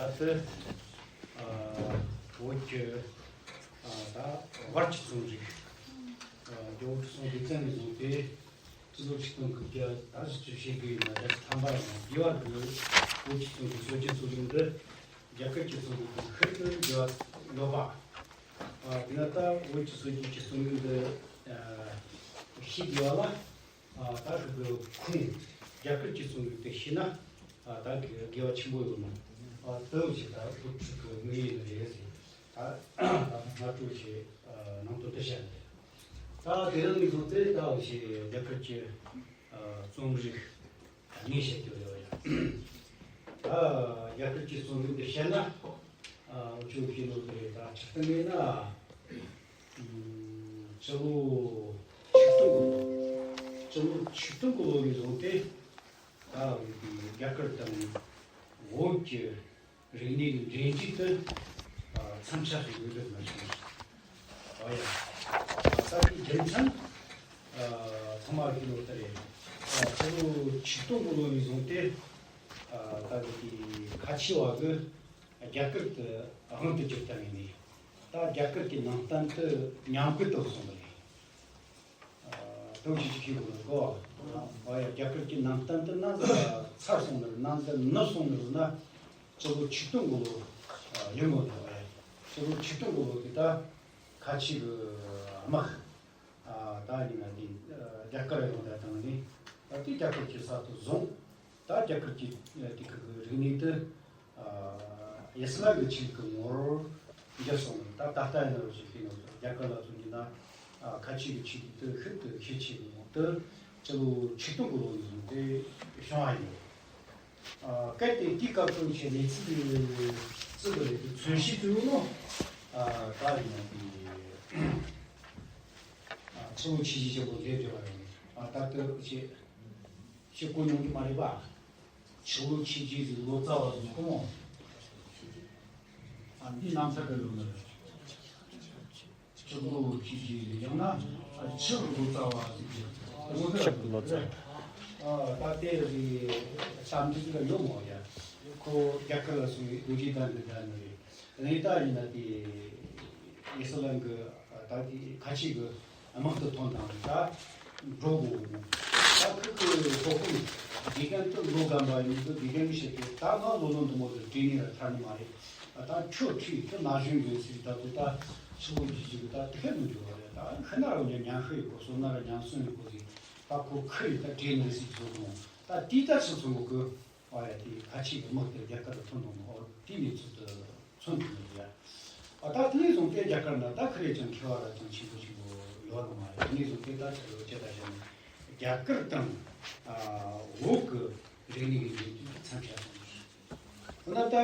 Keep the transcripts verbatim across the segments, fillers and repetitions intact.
ད་ལྟ་བོད་ཀྱི་ད་བར་གྱི་རྩོམ་རིག་རྒྱལ་པོ་ཁྲི་སྲོང་ལྡེ་བཙན་ནས་བཟུང་སྟེ། སྤྱི་ལོ་ཆིག་སྟོང་དགུ་བརྒྱ་ད་བཞི་བཅུ་ཞེ་དགུ་ཡིན་ན་བརྒྱད་ཅུ་ཐམ་པ་ཡིན་ན་དགེ་བ་གི་བོད་ཀྱི་རྩོམ་རིག་སྲོལ་རྒྱུན་ཚོ་ཡིན་འདི་རྒྱ་གར་གྱི་རྩོམ་རིག་དང་ཤིན་ཏུ་འབྲེལ་བ་ཡོད་པ། དེ་ན་ད་བོད་ཀྱི་སྲོལ་རྒྱུན་གྱི་རྩོམ་རིག་འདི་ཤེས་དགོས་པ་ལ། ད་ཤུགས་ཀྱི་ཁུངས་རྒྱ་གར་གྱི་རྩོམ་རིག་དེ་ཤེས་ན་ད་དགེ་བ་ཆེན་པོ་ཡོད་ནོ། དེ་བཞིན་ད་བོད་ཕྲུག་གི་དམིགས་ཡུལ་རེད་ཟེར། ད་ད་སྔ་དྲོ་ཞེས་ནང་དོན་དུ་བཤད། ད་དེ་རིང་ནས་བཟུང་སྟེ་ད་འོ་ཞེས་རྒྱ་གར་གྱི་རྩོམ་རིག་ངས་བཤད་རྒྱུ་ཡོད་ཡ། ད་རྒྱ་གར་གྱི་རྩོམ་རིག་འདི་བཤད་ན་འུ་ཆོས་ཤེས་ནོ་དེ་རེད། ད་ཆ་ཚང་ངས་ན་སྤྱི་ལོ་ཆིག་སྟོང་གི་ལོ། སྤྱི་ལོ་ཆིག་སྟོང་གི་ལོ་ནས་བཟུང་སྟེ་ད་འོ་རྒྱ་གར་དང་བོད་ཀྱི་རིག་གནས་ཀྱི་འབྲེལ་འདྲིས་དེ་མཚམས་ཆད་སོང་ཡོད་པའི་ནང་བཞིན། ཨོ་ཡ། ད་དེའི་རྒྱུ་མཚན་ཚང་མ་གི་ལོ་ལྟར་རེད། སྤྱི་ལོ་ཆིག་སྟོང་གི་ལོ་ནས་བཟུང་སྟེ་ད་གི་དེ་ཁ་ཆེ་བ་གི་རྒྱ་གར་དུ་དབང་དུ་བསྒྱུར་བཏང་ནས་ད་རྒྱ་གར་གྱི་ནང་བསྟན་དུ་ཉམས་རྒུད་དུ་སོང་བ་རེད། ཨ། དོན་ཞིག་ཅིག་ཤེས་དགོས་ཀོ། ཨ་ཡ། རྒྱ་གར་གྱི་ནང་བསྟན་དེ་ནང་དུ་ཚར་སོང་ནི་རེད། ནང་དུ་ནུབ་སོང་ནི་རེད་ན། སྤྱི་ལོ་ཆིག་སྟོང་གི་ལོ་ཡིན་མོད་དོ། ཨ་ཡ། སྤྱི་ལོ་ཆིག་སྟོང་གི་ལོ་དེ་ད་ཁ་ཆེ་གི་དམག་ཨ་ད་ཡིན་ན་དེ་རྒྱ་གར་ཡོང་ད་བཏང་ནས། ད་དེ་རྒྱ་གར་གྱི་ས་ཐོ་བཟུང་། ད་རྒྱ་གར་གྱི་དེ་གི་རིག་གནས་དེ། ཨ་ཡེ་སི་ལ་གི་ཆོས་ལུགས་ཀྱི་ངོ་བོར་འགྱུར་སོང་། ད་ད་ལྟ་ཡིན་ན་རུ་ཞིག་ཡིན་ནོ། རྒྱ་གར་ལ་མཚོན་ན་ཨ་ཁ་ཆེ་གི་ཆོས་ལུགས་དེ་ཤིན་ཏུ་ཤས་ཆེ་གི་ངོ་དེ་སྤྱི་ལོ་ཆིག་སྟོང་གི་ལོ་ནས་བཟུང་སྟེ་བྱུང་བ་ཡིན། ཨ་གལ་ཏེ་དེའི་སྐབས་སུ་ཆེ་གནས་ཚུལ་བརྩི་བ་རེད། མཚོན་བྱེད་དུ་ཡོད་ནོ། ཨ་ད་ཡིན་ན་དེ་ཨ་ཆུ་བོ་ཆེ་ཆེ་ཆེན་པོ་འདྲེས་བྲལ་བ་རེད། ཨ་ད་ལྟ་ཆེ། ཤེས་གོ་མྱོང་གི་མ་རེད་པ། ཆུ་བོ་ཆེ་ཆེ་ཟིག་ལོ་ཙཱ་བ་ཟིག་གོ་མོ། ཨ་འདི་རྣམ་ཐར་གི་ལོ་ནི་རེད། ཆུ་བོ་ཆེ་ཆེ་ཟིག་ཡང་ན་ཨ་ཆུ་ལོ་ཙཱ་བ་ཟིག་གི་ལོ་ནི་ཆུ་ལོ་ཙཱ། ཨ་ད་ལྟའི་རིགས་བསམ་འདུན་གི་ཡོད་མོ་ཡ། ཁོ་རྒྱ་གར་ལ་སོང་བའི་རྡོ་རྗེ་གདན་གི་གདན་ནི་རེད། གནས་ད་ཡིན་ན་དེ་ཡེ་སི་ལན་གི་ད་དེ་ཁ་ཆེ་གི་དམག་ཏུ་ཐོན་དང་ད་འགྲོ་དགོས་མོ། ད་ཁུ་ཁུ་ཧོ་ཧོ་དགེ་རྒན་དུ་ལོ་རྒན་པ་ཡིན་དུ་དགེ་རྒན་གི་བཤད་ཀྱི་ད་ང་ལོ་ལོན་དུ་མོ་དུ་བྲིས་ནས་ལ་ཐར་ནི་མ་རེད། ད་ཁྱོད་ཁྲིད་ཁྱོད་ན་གཞོན་ཡོད་ཟེར། ད་དུ་ད་ཆུ་བོ་རྒྱུད་ཅིག་གི་ད་དེ་ཧེ་མི་འགྱོ་བ་རེད། ད་ཤི་ན་ར་ཉན་ཤི་ཡི་གོ་སོ་ན་ར་ཉན་སོན་ཡི་གོ་ཟིག་ད་ཁོ་ཁུ་ཡི་ད་བྲིས་ནི་ཟིག་བཟོ་དགོས། ད་དེ་ད་ཆུ་ཚོ་མོ་གི་ཨ་ཡ་དེ་ཁ་ཆེ་གི་དམག་དེ་རྒྱ་གར་ཐོན་དང་ཨོ་དེ་ནས་ཚུལ་དུ་མཚོན་དུ་ཡ། ཨ་ད་དེ་ནས་བཟུང་སྟེ་རྒྱ་གར་ན་ད་ཁ་རེ་ཅང་མཁས་པ་ར་ཅང་ཆེན་པོ་ཆེན་པོ་ཡོད་ནི་མ་རེད། དེ་ནས་བཟུང་སྟེ་ད་ཆ་ལོ་ཅེ་ད་བྱས་ནས་རྒྱ་གར་དང་ཨ་བོད་ཀྱི་རིག་གནས་ཀྱི་འབྲེལ་མཐུད་ཀྱི་མཚམས་བཞག་སོང་། འོ་ན་ད་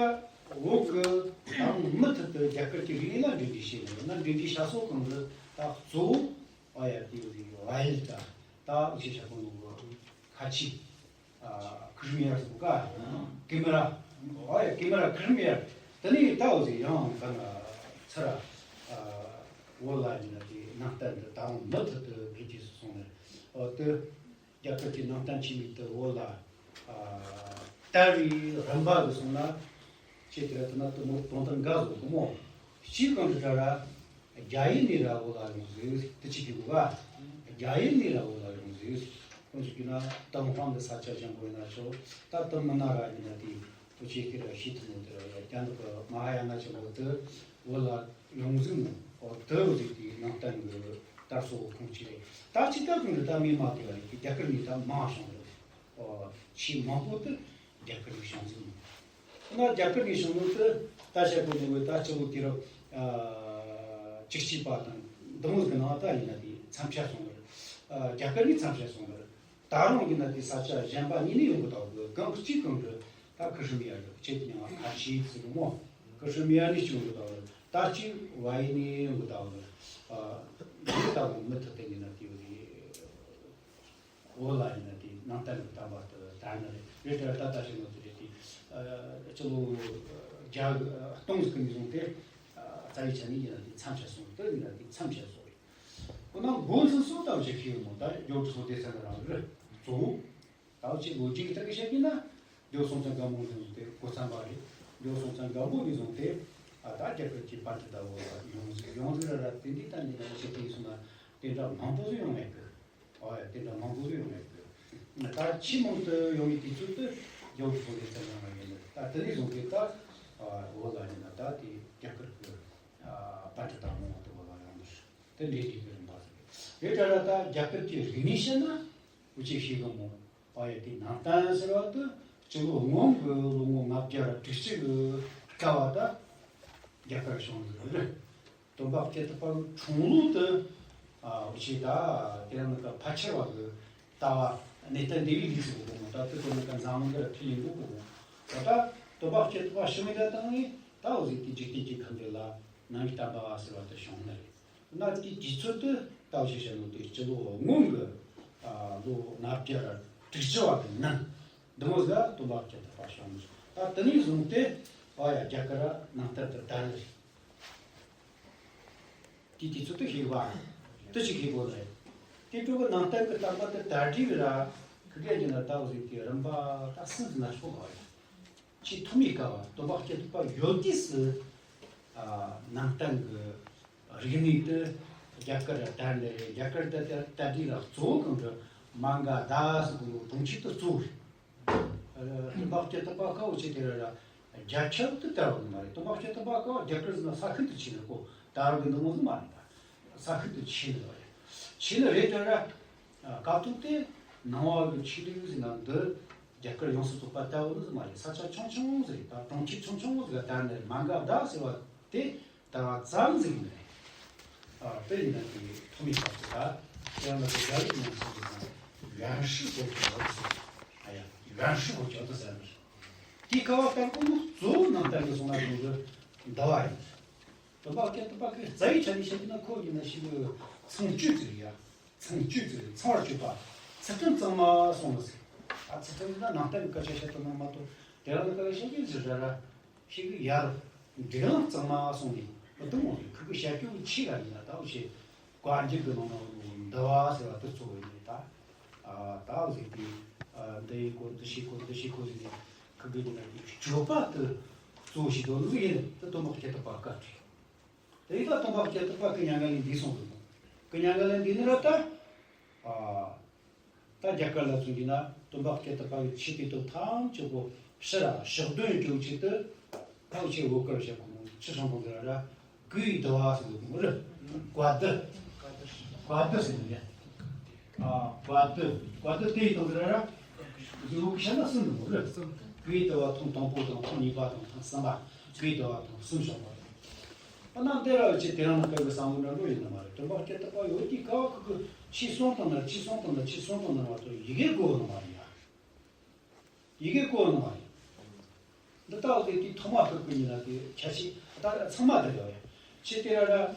བོད་ཀྱི་ད་རུང་མུ་མཐུད་དུ་རྒྱ་གར་གྱི་རིག་གནས་ལ་འབྲེལ་འདྲིས་བྱས་ནས་ཡོད་ན། འབྲེལ་འདྲིས་བྱ་སོགས་གང་གི་ད་གཙོ་བོ་ཨ་ཡ་དེ་ཡོད་དེ་ཡོད་ཨ་ཡིན་ད། ད་འུ་ཆོས་ཆ་གོ་ནོ་གི་ཁ་ཆེ། ཨ་ཀི་ཤི་མི་ཡར་ཟེར་ག་ཀེ་མེ་ར། ཨོ་ཡ་ཀེ་མེ་ར་ཀི་ཤི་མི་ཡར། དེ་ནས་ད་འོ་ཟིག་ཡང་ག་ན་ཚུར་ཨ་བོད་ལ་ཡིན་ན་དེ་ནང་བསྟན་འདི་ད་རུང་མུ་མཐུད་དུ་འཕེལ་རྒྱས་སུ་སོང་ནས། ཨོ་དེ་རྒྱ་གར་གྱི་ནང་བསྟན་ཆོས་ལུགས་དེ་བོད་ལ་ཨ་དར་བའི་རིམ་པ་གི་སོང་ན། ཁྱེད་དེ་ར་དེ་ན་དུ་མོ་དོན་དུ་འགའ་བཟོ་གི་མོ། གཅིག་གང་དུ་དྲ་ར། རྒྱ་ཡིག་ནས་ར་བོད་ལ་ཡོང་ཟིག་དེ་གཅིག་གི་གོ་ག་རྒྱ་ཡིག་ནས་ར་བོད་ལ་ཡོང་ཟིག་དངོས་སུ་བརྗོད་ན་ཏུན་ཧོང་གི་ས་ཆ་ཞན་པོ་ཡིན་ན་ཆོག་ད་དུ་མི་ན་ར་ཡིན་ན་དེ་ཁོ་ཆེ་ཁེ་ར་ཤི་ཐུ་མོ་དེ་ར་ཡ་རྒྱ་འདི་གི་མ་ཧཱ་ཡ་ན་ཆེན་པོ་དེ་བོད་ལ་ཡོང་ཟིག་མོ། ཨོ་དེ་རུ་ཟིག་དེ་ནང་བསྟན་གི་དར་སྲོལ་གོ་ཁུངས་ཆེ་རེད། ད་ཅི་ད་གང་གི་ད་མི་མ་དེ་བ་རེད། རྒྱ་གར་ནས་ད་མང་བྱུང་རེད། ཨོ་ཆེས་མང་པོ་དེ་རྒྱ་གར་ནས་བྱུང་ཟིག་མོ། ཁོ་ན་རྒྱ་གར་ནས་བྱུང་ནོ་དེ་ད་བཤད་གོ་ནོ་བོ་ད་སྤྱི་ལོ་དུས་རབས་བཅུ་གཅིག་པ་དང་འདི་མོ་གི་ནང་ད་ཡིན་ན་དེ་མཚམས་བཞག་སོང་བར། རྒྱ་གར་ནས་མཚམས་བཞག་སོང་བར། ད་རུང་ཡིན་ན་དེ་ས་ཆ་གཞན་པ་གཉིས་ནས་ཡོང་གི་འདུག་གི་གང་གཅིག་གང་གི་ད་ཀི་ཤི་མི་ཡར་གི་ཆེད་ཀྱི་ཡང་ཁ་ཆེ་ཟེར་གི་མོ། ཀི་ཤི་མི་ཡར་ནས་བྱུང་གི་འདུག་གི་ད་གཅིག་བ་ཡི་ནས་ཡོང་གི་འདུག་གི་འདི་ད་རུང་མུ་མཐུད་དེ་ཡིན་ན་དེ་བ་རེད། བོད་ལ་ཡིན་ན་དེ་ནང་བསྟན་གྱི་བསྟན་པ་དེ་དར་ནི་རེད། རེད་དེ་ད་ལྟ་བྱས་ནོ་དེ་རེད་དེ། སྤྱི་ལོ་བརྒྱ་སྟོང་ཟིག་གི་ནས་བཟུང་སྟེ་རྩ་བའི་ཆ་ནས་ཡིན་ན་དེ་མཚམས་བཞག་སོང་། དེ་ཡིན་ན་དེ་མཚམས་བཞག་སོང་རེད། འོ་ན་འགོ་འཛིན་སོ་ད་བཞག་ཤེས་ཡོད་མོ། ད་རྒྱལ་པོ་ཁྲི་སྲོང་ལྡེ་བཙན་རང་རེད། གཙོ་བོ་ད་བ་ཅིག་ལོ་རྒྱུས་ཀྱི་ཐད་ཀྱི་བཤད་ཀྱི་ན། རྒྱལ་པོ་སྲོང་བཙན་སྒམ་པོ་འཛིན་དེ་འགོ་བརྩམས་པ་རེད། འགྲོ་སོང་ཙང་སྒམ་པོ་ནས་བཟུང་སྟེ་ཨ་ད་རྒྱ་གར་གྱི་པཎ་ཌི་ཏ་བོ་ཡོང་ཟིག་ཡོང་ཟིག་ར་ར་དེ་འདི་ལྟ་འདི་ན་ཆེ་དེ་སོང་ན་དེ་འདྲ་མང་པོ་ཟིག་ཡོང་ངེས་གི། ཨོ་ཡ་དེ་འདྲ་མང་པོ་ཟིག་ཡོང་ངེས་གི། ད་ཆེས་མང་དུ་ཡོང་བའི་དུས་ཚོད་དུ་ཡོང་གི་སོང་གི་ཙམ་ཡང་མ་ཡིན་ནི། ད་དེ་ནས་བཟུང་སྟེ་ད་ཨ་བོད་ལ་ཡིན་ན་ད་དེ་རྒྱ་གར་གི་ཨ་པཎ་ཌི་ཏ་མང་པོ་དུ་བོད་ལ་ཡོང་ནི་རེད། དེ་འདྲའི་དུས་ཀྱི་རིམ་པ་ཟིག་རེད། དེ་འདྲ་ད་རྒྱ་གར་གྱི་རིག་གནས་བཤད་ན་འུ་ཅག་ཤེས་གི་མོ། ཨ་ཡ་དེ་ནང་བསྟན་ཟེར་བ་དེ་སྤྱི་ལོ་སྔོན་གྱི་ལོ་ངོ་ལྔ་བརྒྱ་དྲུག་ཅུ་གི་སྐབས་བ་ད་རྒྱ་གར་བྱུང་ཟིག་རེད། སྟོན་པ་སྐྱེ་ཐུབ་པ་གི་འཁྲུངས་ལོ་དེ་ཨ་འུ་ཆོས་ད་དེ་རིང་ནི་ཀ་ཕལ་ཆེར་བ་གི་ལྟ་བ་གནས་བརྟན་སྡེ་བའི་ལུགས་སུ་གོ་མོ། ད་དེ་དེ་ནི་ཀ་འཛམ་གླིང་གི་ལ་ཐིག་ལེ་འགོ་གོ་མོ། ད་ད་སྟོན་པ་སྐྱེ་ཐུབ་པ་བྱུང་བའི་ད་དང་ནི་ད་འུ་ཟིག་དེ་འཇིག་རྟེན་གྱི་ཁམས་འདི་ལ་ནང་གི་བསྟན་པ་ཟེར་བ་དེ་བྱུང་ནི་རེད། ན་དེའི་དུས་ཚོད་དུ་ལྟ་བ་ཞིག་བྱས་ནོ་དེ་སྤྱི་ལོ་སྔོན་གྱི་ཨ་ལོ་ལྔ་བརྒྱ་དྲུག་ཅུ་བ་གི་ནང་འདི་མོ་ཟིག་སྟོན་པ་སྐྱེ་ཐུབ་པ་བྱུང་ནི་རེད། ད་དེ་ནས་བཟུང་སྟེ་ཨ་ཡ་རྒྱ་གར་ནང་བསྟན་དུ་དར་ནི་རེད། དེའི་དུས་ཚོད་དུ་ཤེས་པ་དུ་ཅིག་ཤེས་དགོས་ནི་རེད། དེ་འཕྲོ་གི་ནང་བསྟན་གྱི་བསྟན་པ་དེ་དར་དུས་ར་ཁི་གེ་ཡིན་ན་ལྟ་བུ་ཟིག་དེ་རིམ་པ་ད་སུན་ཟིན་ན་ཆོག་ག་ཡ། ཆེས་ཐོག་མའི་སྐབས་བ་སྟོན་པ་སྐྱེ་ཐུབ་པ་ཡོད་དུས་སུ་ཨ་ནང་བསྟན་གྱི་རིག་གནས་དེ་རྒྱ་གར་ར་དར་ནས་རེད། རྒྱ་གར་དེ་དེ་དར་དུས་ར་གཙོ་བོ་གང་གི་མ་ག་དྷ་ཟེར་གོ་གྲོང་ཁྱེར་དེ་གཙོ་བོ་རེད། སྟོན་པ་སྐྱེ་ཐུབ་པ་ཁ་འུ་ཆོ་དེ་ར་ར་རྒྱ་ཁྱབ་ཏུ་དར་བ་ནི་མ་རེད། སྟོན་པ་སྐྱེ་ཐུབ་པ་ཁ་རྒྱ་གར་ཟེར་ན་ས་ཁུལ་དུ་ཕྱིན་ནས་གོ་དར་བ་གི་འདི་མོ་ཟིག་མ་རེད། ད་ས་ཁུལ་དུ་ཕྱིན་ནས་རེད། ཕྱིན་ནས་རེད་དེ་ར་སྐབས་ཐོག་དེ་ནང་བ་གི་ཆོས་ལུགས་ཟེར་ན་འདི་རྒྱ་གར་ཡོངས་སུ་རྫོགས་པ་དར་བ་ནི་ཟིག་མ་རེད། ས་ཆ་ཆུང་ཆུང་ཟིག་དང་གྲོང་ཁྱེར་ཆུང་ཆུང་ཟིག་ལ་དར་ནས་མ་ག་དྷ་ཟེར་བ་དེ་དར་བ་ཙམ་ཟིག་ཡིན་ནི་རེད། ཨ་དཔེ་ཡིན་ན་དེ་ཐོག་མའི་སྐབས་སུ་ད་དེ་ཡང་ན་དེ་རྒྱ་ཡིག་ནང་གསུངས་པའི་ནང་ཡོན་ཧྲི་གོ་ཅོ་ཟེར། ཨ་ཡ་ཡོན་ཧྲི་གོ་ཅོ་ཟེར་ནི་རེད། དེའི་སྐབས་བ་ལྟར་གོ་ནི་གཙོ་བོ་ནང་བསྟན་གྱི་གསུང་ན་གཞུང་གི་འདུལ་བ་ཡིན། སྟོན་པ་སྐྱེ་ཐུབ་པ་གི་རྩ་བའི་ཆ་ནས་བཤད་ཀྱི་ན་ཁོ་ཡིན་ན་ཞིག་གི་ཚངས་སྤྱོད་ཟེར་ཡ། ཚངས་སྤྱོད་ཟེར་ཚངས་པར་སྤྱོད་པ། ཚུལ་ཁྲིམས་གཙང་མ་སྲུང་བ་ཟེར། ཨ་ཚུལ་ཁྲིམས་ཟེར་ན་ནང་བསྟན་གྱི་སྐད་ཆ་བཤད་དུ་ན་མ་གཏོགས་དེ་རང་གི་སྐད་ཆ་བཤད་ཀྱི་ཟེར་ར་ར། ཤེས་ཀྱི་ཡར་འབྲས་ལམ་གཙང་མ་སོང་ནས་མི་གཏོང་བ་རེད། ཁུ་གུ་བྱ་སྤྱོད་ཆེ་ར་ཡིན་ན་ད་འུ་ཆོས་བཀའ་འགྱུར་གྱི་ནང་ན་འདུལ་བ་ཟེར་བ་དེ་གཙོ་བོ་ཡིན་ནས་ད་ཨ་ད་འུ་ཟིག་དེ་ཨ་འདི་ཡི་སྐོར་འདི་ཤེས་སྐོར་འདི་ཤེས་སྐོར་ཟེར་ནས་ཁུ་གུ་ཡིན་ན་དེ་སྤྱོད་པ་དེ་གཙོ་བོ་ཞིག་འདུག་ནི་ཟིག་ཡིན་ནས་དེ་སྟོན་པ་སྐྱེ་ཐུབ་པ་བཀའ་ཁྲིད། དེ་ཡི་ད་སྟོན་པ་སྐྱེ་ཐུབ་པ་གི་མྱ་ངན་ལས་འདས་སོང་ཟིག་མོ། གི་མྱ་ངན་ལས་འདས་ནི་ར་ད་ཨ། ད་རྒྱ་གར་ལ་མཚོན་གྱི་ན་སྟོན་པ་སྐྱེ་ཐུབ་པ་གི་ཆོས་དེ་དག་ཐམས་ཅད་པོ་ཕྱི་ར་ཕྱོགས་དོན་སྐྱོང་ཆེད་དུ་ད་འུ་ཆོས་བོད་སྐད་བཤད་གོ་ནོ་ཆི་སོང་གོ་ཟེར་ར་གུས་འདུལ་བ་ཟེར་གོ་རེད། བཀའ་འདུལ། བཀའ་འདུལ་ཟེར་ནི་ཡ། ཨ་བཀའ་འདུལ་བཀའ་འདུལ་དེ་ཡི་དོན་ཟེར་ར་ར་གུས་བཤད་ན་གསུམ་འདུག་རེད། གུས་འདུལ་བ་ཐེངས་དང་པོ་དང་ཐེངས་གཉིས་པ་དང་ཐེངས་གསུམ་པ་གུས་འདུལ་བ་ཐེངས་གསུམ་བྱུང་བ་རེད། ཨ་ནམ་དེ་ར་ཅི་དེ་རང་ལ་བཀའ་གི་བསམ་བློ་འདྲ་འགྲོ་ཡིན་ནི་མ་རེད། སྟོན་པ་སྐྱེ་ཐུབ་པ་ཡོད་ཀྱི་ཀ་བ་ཁུ་ཁུ་ཆོས་གསུང་དང་ན་ཆོས་གསུང་དང་ན་ཆོས་གསུང་དང་ན་མ་གཏོགས་ཡི་གེ་གོ་ནི་མ་རེད་ཡ། ཡི་གེ་གོ་ནི་མ་རེད། འདི་ལྟ་བུ་དེ་དུས་ཐོག་མ་ཁུ་ཁུ་ཡིན་ན་དེ་ཁྱད་ཆོས་ད་ཚང་མ་དེ་རེད་ཡ། ཆེ་དེ་ར་ར་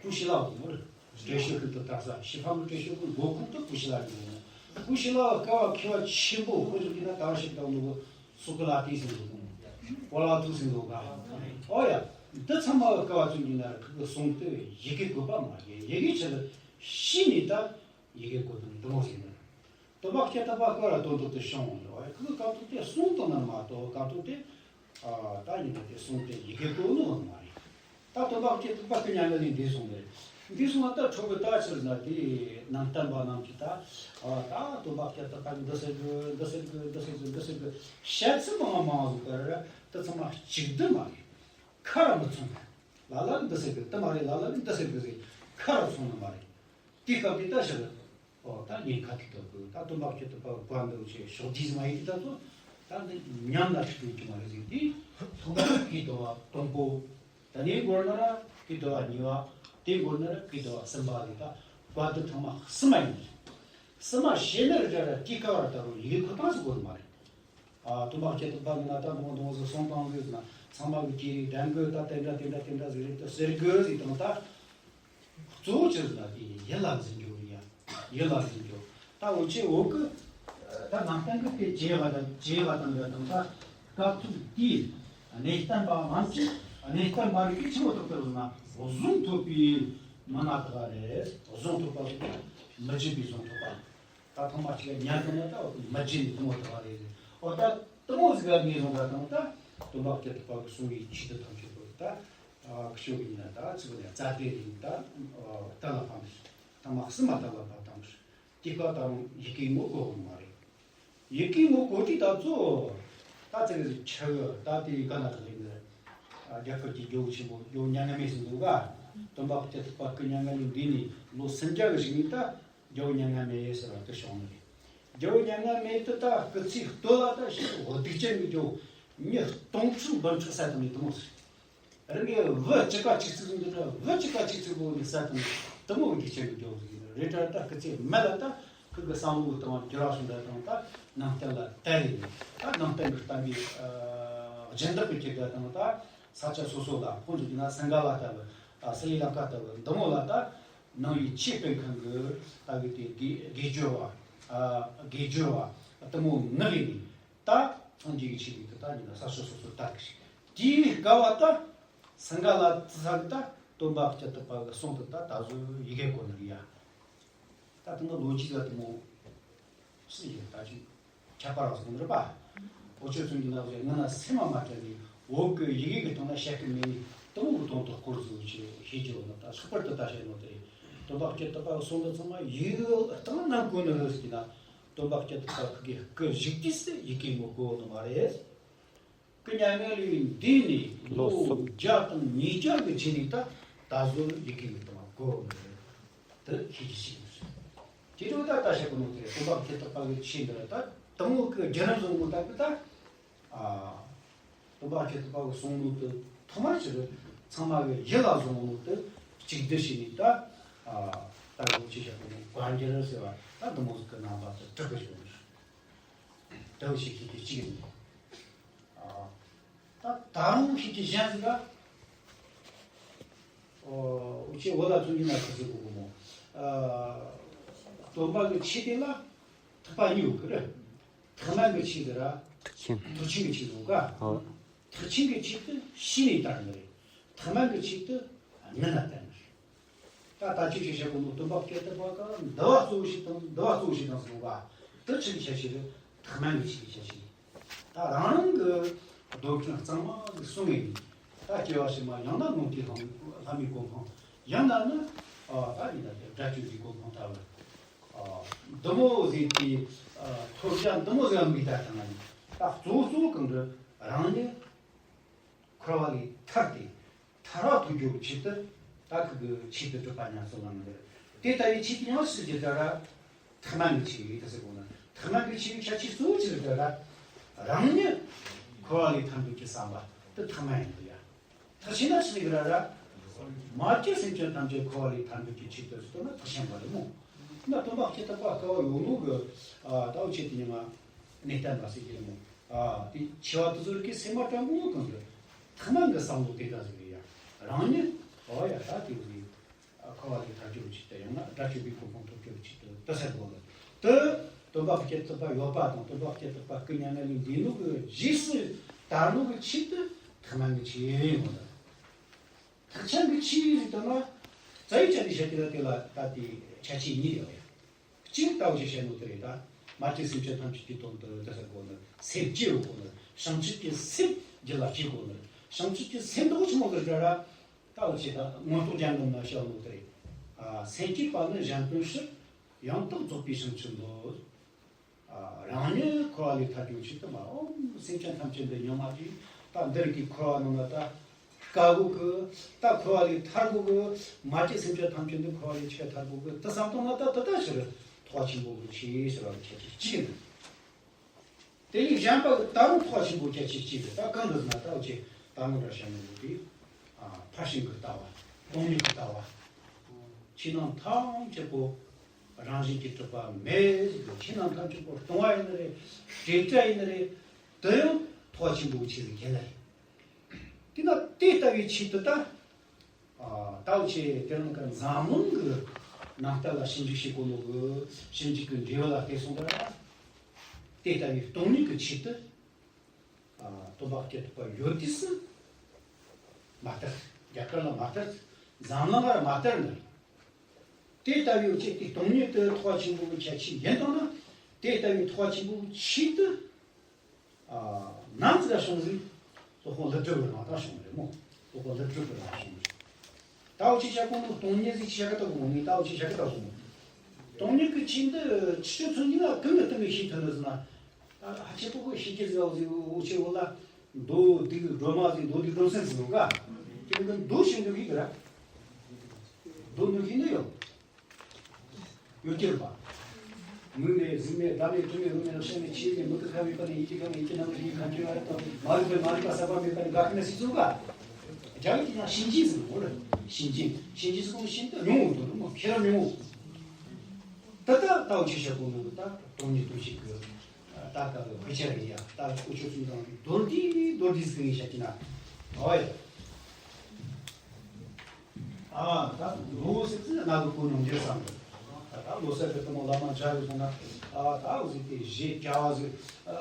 ཀུ་ཤི་ལ་གོ་མོ་རེད། བྲེ་ཤོད་ཁུལ་དུ་དར་ས་ཞི་ཕམ་བྲེ་ཤོད་ཁུལ་མགོ་ཁུངས་དུ་ཀུ་ཤི་ལ་ཡིན་ནོ། ཀུ་ཤི་ལ་ཀ་བ་མཁས་པ་ཆེན་པོ་ཁོ་ཚོ་གིས་ན་ད་བ་ཞིག་དང་ནོ་སུ་ཀུ་ལ་ཏི་ཟེར་འདུག་གོ་ལ་ཏུ་ཟེར་འདུག་ག་ཨོ་ཡ། འདི་ཚང་མ་ཀ་བ་ཚུན་གྱི་ན་ཁུ་གི་གསུང་དེ་ཡི་གེ་དགོས་པ་མ་རེད། ཡི་གེ་ཆེ་ལ་ཤི་ནི་ད་ཡི་གེ་དགོས་དང་འདི་མོ་ཟེར་ནས་སྟོན་པ་སྐྱེ་ཐུབ་པ་ཀ་བ་དོན་དུ་དེ་བྱུང་ཡོད། ཁུ་གི་སྐབས་ཐོག་དེ་གསུང་དང་ན་མ་གཏོགས་སྐབས་ཐོག་དེ། ཨ་ད་ཡིན་ན་དེ་གསུང་དེ་ཡི་གེ་གོ་ནོ་མ་རེད། ད་སྟོན་པ་སྐྱེ་ཐུབ་པ་གི་མྱ་ངན་ལས་འདས་སོང་ནས་འདས་སོང་བ་ད་ཁྲོ་བོའི་ད་ཕྱིར་ན་དེ་ནང་བསྟན་པ་རྣམས་ཀྱིས་ད་ཨ་ད་སྟོན་པ་སྐྱེ་ཐུབ་པ་འདི་ཟེར་དགོས་འདི་ཟེར་དགོས་འདི་ཟེར་དགོས་འདི་ཟེར་དགོས་བཤད་ཚུལ་མང་མང་ཟིག་ག་ར་དེ་ཚང་མ་གཅིག་སྡུད་མ་རེད། ཁ་ར་མི་མཚུངས། ལ་ལ་ལ་འདི་ཟེར་དགོས་དེ་མ་རེད། ལ་ལ་ལ་འདི་ཟེར་དགོས་ཟེར་ཁ་ར་མཚུངས་ནི་མ་རེད། དེ་སྐབས་དེ་ད་ཕྱིར། ཨོ་ད་ཉེན་ཁ་ཐུག་ཐུབ་དགོས། ད་སྟོན་པ་སྐྱེ་ཐུབ་པ་བཀའ་འདུལ་ཆེ་ཕྱོགས་བསྡུས་མ་ཡིན་གྱི་ད་ཚོ་ད་འདི་ཉམས་ལ་ཁྲིད་དགོས་ཀྱི་མ་རེད་ཟེར་དུས་ཐོག་མར་གུས་འདུལ་བ་དང་པོ། ད་ནས་འགོར་ན་ར་གུས་འདུལ་བ་གཉིས་པ། དེ་འགོར་ན་ར་གུས་འདུལ་བ་གསུམ་པ་རེད། ད་བཀའ་འདུལ་ཐོག་མ་གསུམ་མ་ཡིན་རེད། གསུམ་མ་བཤད་ན་ར་ར་དེ་སྐབས་ར་ད་རུང་ཡི་གེ་ཁོ་ཐག་ཟིག་དགོས་ནི་མ་རེད། ཨ་སྟོན་པ་སྐྱེ་ཐུབ་པ་ཡིན་ན་ད་མོ་དང་ཟིག་གསུང་དང་ཟིག་ཟེར་ན་ཚང་མ་གི་ཅི་རེད་དྲན་དགོས། ད་དེ་འདྲ་དེ་འདྲ་དེ་འདྲ་ཟིག་རེད་ད་ཟེར་དགོས་ཟིག་དང་ད། གཙོ་བོ་ཆི་ཟེར་ན་དེ་ཡིད་ལ་འཛིན་རྒྱུ་ཡ། ཡིད་ལ་འཛིན་རྒྱུ། ད་འུ་ཆོས་བོད་ཀྱི་ད་ནང་བསྟན་གྱི་དེ་བྱེད་པ་དང་བྱེད་པ་དང་འདྲ་དང་ད་སྐབས་ཐོག་དེའི་གནས་བརྟན་པ་མང་ཆེ་གནས་བརྟན་པ་རིགས་ཀྱི་ཆེན་པོ་ཐོབ་པར་ན་གཟུངས་ཐོབ་པའི་མི་སྣ་དག་རེད། གཟུངས་ཐོབ་པ་ཟེར་ན་མི་བརྗེད་པའི་གཟུངས་ཐོབ་པ། ད་ཐོག་མ་གཅིག་ཉན་དུ་ན་ད་མི་བརྗེད་ནས་དེ་མོ་དག་རེད། འོ་ད་དེ་མོ་ཟིག་ག་ངེས་བཟུང་ག་དང་ད། སྟོན་པ་སྐྱབས་ཐོབ་པ་གི་གསུང་བའི་ཆོས་དེ་ཐམས་ཅད་པོ་ད་ཁྱོད་ཀྱི་ཡིན་ན་ད་ཚིག་ནས་རྩ་དེ་ཡིན་ད་གཏན་ལ་ཕབ་མི་ཐ་མ་གསུམ་མ་གཏན་ལ་ཕབ་དང་། དེ་སྐབས་ད་རུང་ཡི་གེའི་ངོ་བོ་གོ་གི་མ་རེད། ཡི་གེའི་ངོ་བོ་གོ་དུས་ད་གཙོ་ད་ཚིག་གི་ཆ་གི་ད་དེ་ག་ན་ག་ལེ་ནི་རྒྱ་གར་གྱི་རྒྱལ་པོ་ཆེན་པོ་རྒྱལ་པོ་མྱ་ངན་མེད་ཟེར་འདུག་ག་སྟོན་པ་སྐྱབས་ཐོབ་པ་སྐུ་མྱ་ངན་ལས་འདས་ནས་ལོ་སུམ་བརྒྱ་གི་རིང་ནས་ད། རྒྱལ་པོ་མྱ་ངན་མེད་ཟེར་བ་དེ་བྱུང་ནི་རེད། རྒྱལ་པོ་མྱ་ངན་མེད་དེ་ད་སྐུ་ཚེ་སྟོད་ལ་ད་ཞེ་པོ་སྡུག་ཅན་གྱི་རྒྱལ་པོ་མྱི་སྟོང་ཕྲག་འབུམ་ཕྲག་བསད་བཏང་ནི་དེ་མོ་ཟིག་རེད། ངས་བུ་གཅིག་པ་གཅིག་ཚིག་འདི་འདྲ་བུ་གཅིག་པ་གཅིག་ཚིག་པོ་ནས་བསད་བཏང་ནི་དེ་མོ་སྡུག་ཅན་གྱི་རྒྱལ་པོ་ཟིག་ཡིན་རེད། ད་ད་སྐུ་ཚེ་མེད་ལ་ད་ཁོ་གི་བསམ་བློ་དང་འགྱུར་བ་སོང་འདྲ་དང་ད་ནང་བསྟན་ལ་དར་རེད། ད་ནང་བསྟན་གྱི་བསྟན་པའི་སྦྱིན་བདག་གི་ཁྱེར་འདྲ་དང་ད་ས་ཆ་སོ་སོ་ལ་ཁོང་ཚོ་གྱི་ན་སིང་ག་ལ་ལྟ་བུ་སི་རི་ལང་ཀ་ལྟ་བུ་འདི་མོ་ལ་ད། ནང་པའི་ཆོས་སྤེལ་མཁན་གྱི་ལྟ་བུའི་དེ་དགེ་དགེ་སྦྱོར་བ། ཨ་དགེ་སྦྱོར་བ་དེ་མོ་ངག་ཡིན་ནི་ད་སངས་རྒྱས་ཀྱི་ཆོས་ལུགས་དེ་ད་ཉིད་ལ་ས་ཕྱོགས་སོ་སོ་དར་གི་ཞིག་དེའི་སྐབས་བ་ད་སིང་ག་ལ་ས་གི་ད་སྟོན་པ་སྐྱབས་ཐོབ་པ་གི་གསུང་དེ་ད་ད་གཟོད་ཡི་གེ་གོ་ནི་རེད་ཡ། ད་དེ་ནི་ལོ་རྒྱུས་ལ་དེ་མོ་སུ་ཡིན་ད་ཅིག་ཁྱད་པར་བ་སོང་རེད་པ། འུ་ཆོ་ཚོ་གི་ནང་ལ་ང་ན་སེམས་མ་མ་དྲན་ནས་འོག་གི་ཡི་གེ་གི་སྟེང་ན་བཤད་གི་མེད་ནས་དེ་མོ་གི་དོན་དུ་སྐོར་ཟིག་ཅིག་ཤེས་རྒྱུ་ན་ད་ལྷག་པར་དུ་ད་བཤད་ནོ་དེ་རེད། སྟོན་པ་སྐྱབས་ཐོབ་པ་གསུང་དུ་ཚང་མ་ཡི་གེ་སྟེང་ན་གོ་ནི་རེད་ཟེར་གི་ན། སྟོན་པ་སྐྱབས་ཐོབ་པ་ཁུ་གི་སྐུ་བཞུགས་དུས་སུ་ཡི་གེ་ངོ་གོ་ནི་མ་རེད། སྐུ་མྱ་ངན་ལས་འདས་ནས་ལོ་ལོ་སུམ་བརྒྱ་དང་ཉིས་བརྒྱ་གི་རྗེས་ནས་ད་ད་གཟོད་ཡི་གེ་ངོ་དང་གོ་ནི་རེད། དེ་ཤེས་ཀྱི་ཞིག་རེད། དེ་འཕྲོ་ད་ལྟ་བཤད་པ་ནང་དེ་སྟོན་པ་སྐྱབས་ཐོབ་པ་གི་ཆོས་འདི་ལ་ད་དང་པོ་གི་རྒྱུན་རིང་བཟུང་དགོས་ད་གི་ད། ཨ། སྟོན་པ་སྐྱབས་ཐོབ་པ་གི་གསུང་ནོ་དེ་ཐོག་མར་ཕྱི་རུ་ཚང་མ་གི་ཡིད་ལ་བཟུང་ནོ་དེ་གཅིག་སྡུད་བྱས་ནས་ད། ཨ། ད་གོ་ཆོས་བཤད་པ་ནང་བཀའ་འགྱུར་ཟེར་བ་ད་དེ་མོ་ཟིག་གི་རྣམ་པ་དེ་གྲུབ་པ་བྱུང་། ད་བཤད་ཤེས་ཀྱི་གཅིག་ཡིན། ཨ། ད་ད་རུང་ཤེས་ཀྱི་གཞན་ཟིག་ལ། ཨོ། འུ་ཆོས་བོད་ལ་ཚུལ་གྱི་ན་ཁུ་ཚུར་གོ་གོ་མོ། ཨ། སྟོན་པ་གི་ཆོས་དེ་ལ་ཐེག་པ་གཉིས་ཡོད་གི་རེད། ཐེག་དམན་གྱི་ཆོས་དེ་ར། ཐེག་ཆེན། ཐེག་ཆེན་གྱི་ཆོས་ཡོད་ག་ཨོ། ཐེག་ཆེན་གྱི་ཆོས་དེ་ཤེས་ནས་དར་ནི་རེད། ཐེག་དམན་གྱི་ཆོས་དེ་ངན་ན་དར་ནི་རེད། ད་ལྟ་ཅི་ཞིག་བཤད་དགོས་འདུག་སྟོན་པ་སྐྱབས་ཐོབ་པ་ག་འདུལ་བ་གཙོ་བོ་ཞིག་དང་འདུལ་བ་གཙོ་བོ་ཞིག་དང་ཟེར་བ། དེ་ཆོས་ཀྱི་ཁྱད་ཆོས་རེད། ཐེག་དམན་གྱི་ཆོས་ཀྱི་ཁྱད་ཆོས་རེད། ད་རང་རང་གི་སྡོམ་ཆེན་གཙང་མ་གི་གསུང་ངེས་ཡིན། ད་སྐྱེ་བ་ཕྱི་མ་ཡང་ན་ལུང་གི་ལྷ་མོའི་ལྷ་མོའི་གོ་འཕང་། ཡང་ན་ནི་ཨ་ད་ཡིན་ན་དགྲ་བཅོམ་པའི་གོ་འཕང་ལྟ་བུ། ཨ་འདི་མོ་ཟིག་གི་ཨ་ཐོབ་བྱ་འདི་མོ་ཟིག་མི་ད་དང་ད་གཙོ་བོ་གཙོ་བོ་གང་གི་རང་ཉིད། འཁོར་བ་ལས་ཐར་ཏེ། ཐར་བ་ཐོབ་རྒྱུ་ཆེད་དུ་ད་ཁུ་གི་ཆེད་དུ་སྒྲུབ་པ་ཉམས་སུ་བླངས་ནས། དེ་ལྟ་བུའི་ཆེད་དུ་ཡང་སྲིད་ཀྱི་དགྲ་ར། ཐེག་དམན་གྱི་ཆེད་དུ་ཟེར་དགོས་ན་ཐེག་དམན་གྱི་ཆེད་དུ་ཁྱད་ཆོས་གཙོ་བོ་ཆེ་དགྲ་ར། རང་ཉིད་འཁོར་བ་ལས་ཐར་འདོད་ཀྱི་བསམ་པ་དེ་ཐེག་དམན་ཡིན་འདུག་ཡ། ཐེག་ཆེན་ན་ཆི་ཟིག་ར་ར། མ་སྐྱེས་སེམས་ཅན་ཐམས་ཅད་འཁོར་བ་ལས་ཐར་འདོད་ཀྱི་ཆེད་དུ་ཟེར་དོན་ན་ཐེག་ཆེན་པ་རེད་མོ། ན་སྟོན་པ་སྐྱེས་ཐེག་པ་དཀའ་བ་ཡོད་ནོ་གི་ཨ་ད་འུ་ཆེ་དེ་ཉི་མ་གནས་བརྟན་པ་ཟེར་གྱི་རེད་མོ། ཨ་དེ་ཆེ་བ་དེ་ཚོར་གི་སེམས་པ་དྲང་མོ་གང་གི་ཐེག་དམན་གི་བསམ་བློ་དེ་འདྲ་ཟིག་རེད་ཡ། རང་ཉིད་ཨོ་ཡ་ད་དེ་ཟིག་འཁོར་བ་ལས་ཐར་རྒྱུ་ཆེད་དུ་ཡང་ན་དགྲ་བཅོམ་པའི་གོ་འཕང་ཐོབ་རྒྱུ་ཆེད་དུ་དེ་ཟེར་དགོས་ལ། དེ་སྟོན་པ་སྐྱེས་ཐེག་པ་ཡོད་པ་དང་སྟོན་པ་སྐྱེས་ཐེག་པ་སྐུ་མྱ་ངན་ལས་འདས་ནོ་གི་རྗེས་སུ་དར་ནོ་གི་ཆེད་དུ་ཐེག་དམན་གི་ཆེད་ཡིན་མོ་ད། ཐེག་ཆེན་གྱི་ཆོས་ཟེར་དུས་ན། རྩ་བའི་ཆ་ནས་བཤད་དུས་ལ་དེ་ལ་ད་དེ་ཁྱད་ཆོས་གཉིས་ཡོད་ཡ། གཅིག་ལྟ་བུ་ཞིག་བཤད་ནོ་དེ་རེད་ད། མ་སྐྱེས་སེམས་ཅན་ཐམས་ཅད་ཀྱི་དོན་དུ་དེ་ཟེར་དགོས་ནི། སེམས་བསྐྱེད་དགོས་ནི། བྱང་ཆུབ་ཀྱི་སེམས་རྒྱུད་ལ་སྐྱེ་དགོས་ནི། བྱང་ཆུབ་ཀྱི་སེམས་དེ་ཆི་མོ་ཟིག་རེད་ར། ལྟ་བུ་ཞིག་ད་མངོན་རྟོགས་རྒྱན་འདོམས་ན་བཤད་ནོ་དེ་རེད། ཨ་སེམས་བསྐྱེད་པ་ནི་གཞན་དོན་ཕྱིར། ཡང་དག་རྫོགས་པའི་བྱང་ཆུབ་འདོད། རང་ཉིད་འཁོར་བ་ལས་ཐར་རྒྱུའི་ཆེད་དུ་མ་འོངས་སེམས་ཅན་ཐམས་ཅད་འདི་ཉོན་མ་རེད་ད། འདི་རིགས་ཀྱི་འཁོར་བ་ནང་ལ་ད་དཀའ་དགོས་གི། ད་འཁོར་བ་ལས་ཐར་དགོས་གི། མ་སྐྱེས་སེམས་ཅན་ཐམས་ཅད་འདི་འཁོར་བ་ལས་ཆེད་ཐར་དགོས་གི། དེ་བསམ་བཏང་ན་ད་དེ་ལྟ་ཕྱིར་ཐེག་པ་ཆེན་པོ་གི་ཆེད་ཟེར་བ་གི་ཁྱད་ཆོས་གཅིག་ཡིན། དེ་ནས་གཞན་པ་གི་ད་རུང་ཐེག་པ་ཆེན་པོ་ཁྱད་ཆོས་གཅིག་རེད། ད་གང་འདི་ཟེར་ན་ད་འུ་ཆེ་ད་ངོ་འདྲ་བཤད་ནི་ཡོད་དེ། ཕར་ཕྱིན་གི་ལྟ་བ། སྟོང་ཉིད་ཀྱི་ལྟ་བ། ཆོས་རྣམས་ཐམས་ཅད་པོ་རང་བཞིན་གྱིས་གྲུབ་པ་མེད་ཟེར་གི། ཆོས་རྣམས་ཐམས་ཅད་པོ་སྟོང་པ་ཡིན་ནི་རེད། བྲལ་བྲལ་ཡིན་ནི་རེད། དེ་ཡང་ཐེག་པ་ཆེན་པོའི་ཆེད་ལ་གལ་ལ་རེད། དེས་ན་དེ་ལྟ་བུའི་ཆེད་དུ་ད། ཨ་ད་འུ་ཆེ་དེ་རིང་གི་འཛམ་གླིང་གི་ནང་བསྟན་ལ་ཞིབ་འཇུག་བྱེད་དགོས་ནོ་གི་ཞིབ་འཇུག་གི་འབྲས་བུ་ལ་བལྟས་སོང་ད། དེ་ལྟ་བུའི་སྟོང་ཉིད་ཀྱི་ཆེད་དུ། ཨ་སྟོན་པ་སྐྱེས་ཐུབ་པ་ཡོད་དུས་སུ་མ་དར། རྒྱ་གར་ལ་མ་དར། འཛམ་གླིང་ལ་མ་དར་ནི། དེ་ལྟ་བུའི་ཆེད་དུ་སྟོང་ཉིད་དུ་ཐེག་པ་ཆེན་པོའི་ཁྱད་ཆོས་ཡིན་དང་ན། དེ་ལྟ་བུའི་ཐེག་པ་ཆེན་པོའི་ཆེད་དུ་ཨ་ནམ་ཟིག་ལ་བྱུང་ཟིག་སློབ་དཔོན་ཀླུ་སྒྲུབ་ཀྱི་ནང་ད་བྱུང་བ་རེད་མོ། སློབ་དཔོན་ཀླུ་སྒྲུབ་ཀྱི་ནང་བྱུང་བ་རེད། ད་འུ་ཅག་བཤད་གོ་ནོ་སྟོང་ཉིད་ཟེར་བཤད་གི་ད་གོ་མོ། ངས་ད་འུ་ཅག་བཤད་གི་ད་གོ་མོ། སྟོང་ཉིད་ཀྱི་ཆོས་འདི་ཕྱི་ཚུལ་གྱི་ན་གང་གི་སྟེང་གི་ཤེས་ཐུབ་ནི་ཟེར་ན། ད་ཧ་ཅང་པོ་གི་ཤེས་ཀྱི་ཟེར་བ་ཟེར། འུ་ཅག་འོ་ལ་མདོ་སྡེ་སྒྲོན་མ་ཟེར། མདོ་སྡེ་སྒྲོན་གསལ་ཟེར་ག་དེ་གི་མདོ་ཆེན་འདོན་གི་ར། མདོ་འདོན་གི་ནི་ཡོད། ཡོད་ཀྱི་རེད་པ། མིག་མེད་གཟུགས་མེད་སྒྲ་མེད་དྲི་མེད་རོ་མེད་རེག་བྱ་མེད་ཆོས་མེད། མིག་གིས་མཁར་མེད་པ་ནས། ཡིད་ཀྱིས་ཁམས་མེད་ཡིད་ཀྱིས་རྣམ་པར་ཤེས་པའི་ཁམས་ཆོས་ལ་རེད་དང་། མ་རིག་པས་མ་རིག་པ་ཟད་པ་མེད་པ་ནས། འགག་ཤེས་ན་སྲིད་ཚུལ་ག་རྒྱ་གི་དེ་ན་ཤིན་རྗེ་ཟེར་ནོ་རེད། ཤིན་རྗེ། ཤིན་རྗེ་ཟེར་གོ་ཤིན་ཏུ་ཉུང་བོ་འདུག་རེད་མོ། ཁྱེད་རང་ཉུང་བོ། ད་ལྟ་ད་འུ་ཅག་བཤད་གོ་ནོ་ད་སྟོང་ཉིད་སྟོང་གཞི་གི་ད་ལྟ་གི་དཔེ་ཆ་རེད་ཡ། ད་འུ་ཆོ་ཚོ་དང་མདོར་བསྡུས་མདོར་བསྡུས་ཟིག་ཡིན་བཤད་ཀྱི་ན། ཨོ་ཡ། ཨ་ད་མདོ་ཟེར་ཚེ་ང་གི་གོ་མྱོང་རྒྱུ་བསམ་གི། ད་ལོ་གསར་གི་གཏུམ་མོ་བླ་མ་མཇལ་བའི་སོང་ན། ཨ་ད་འུ་ཟིག་དེ་བཞེས་རྒྱ་བ་ཟིག་ཨ་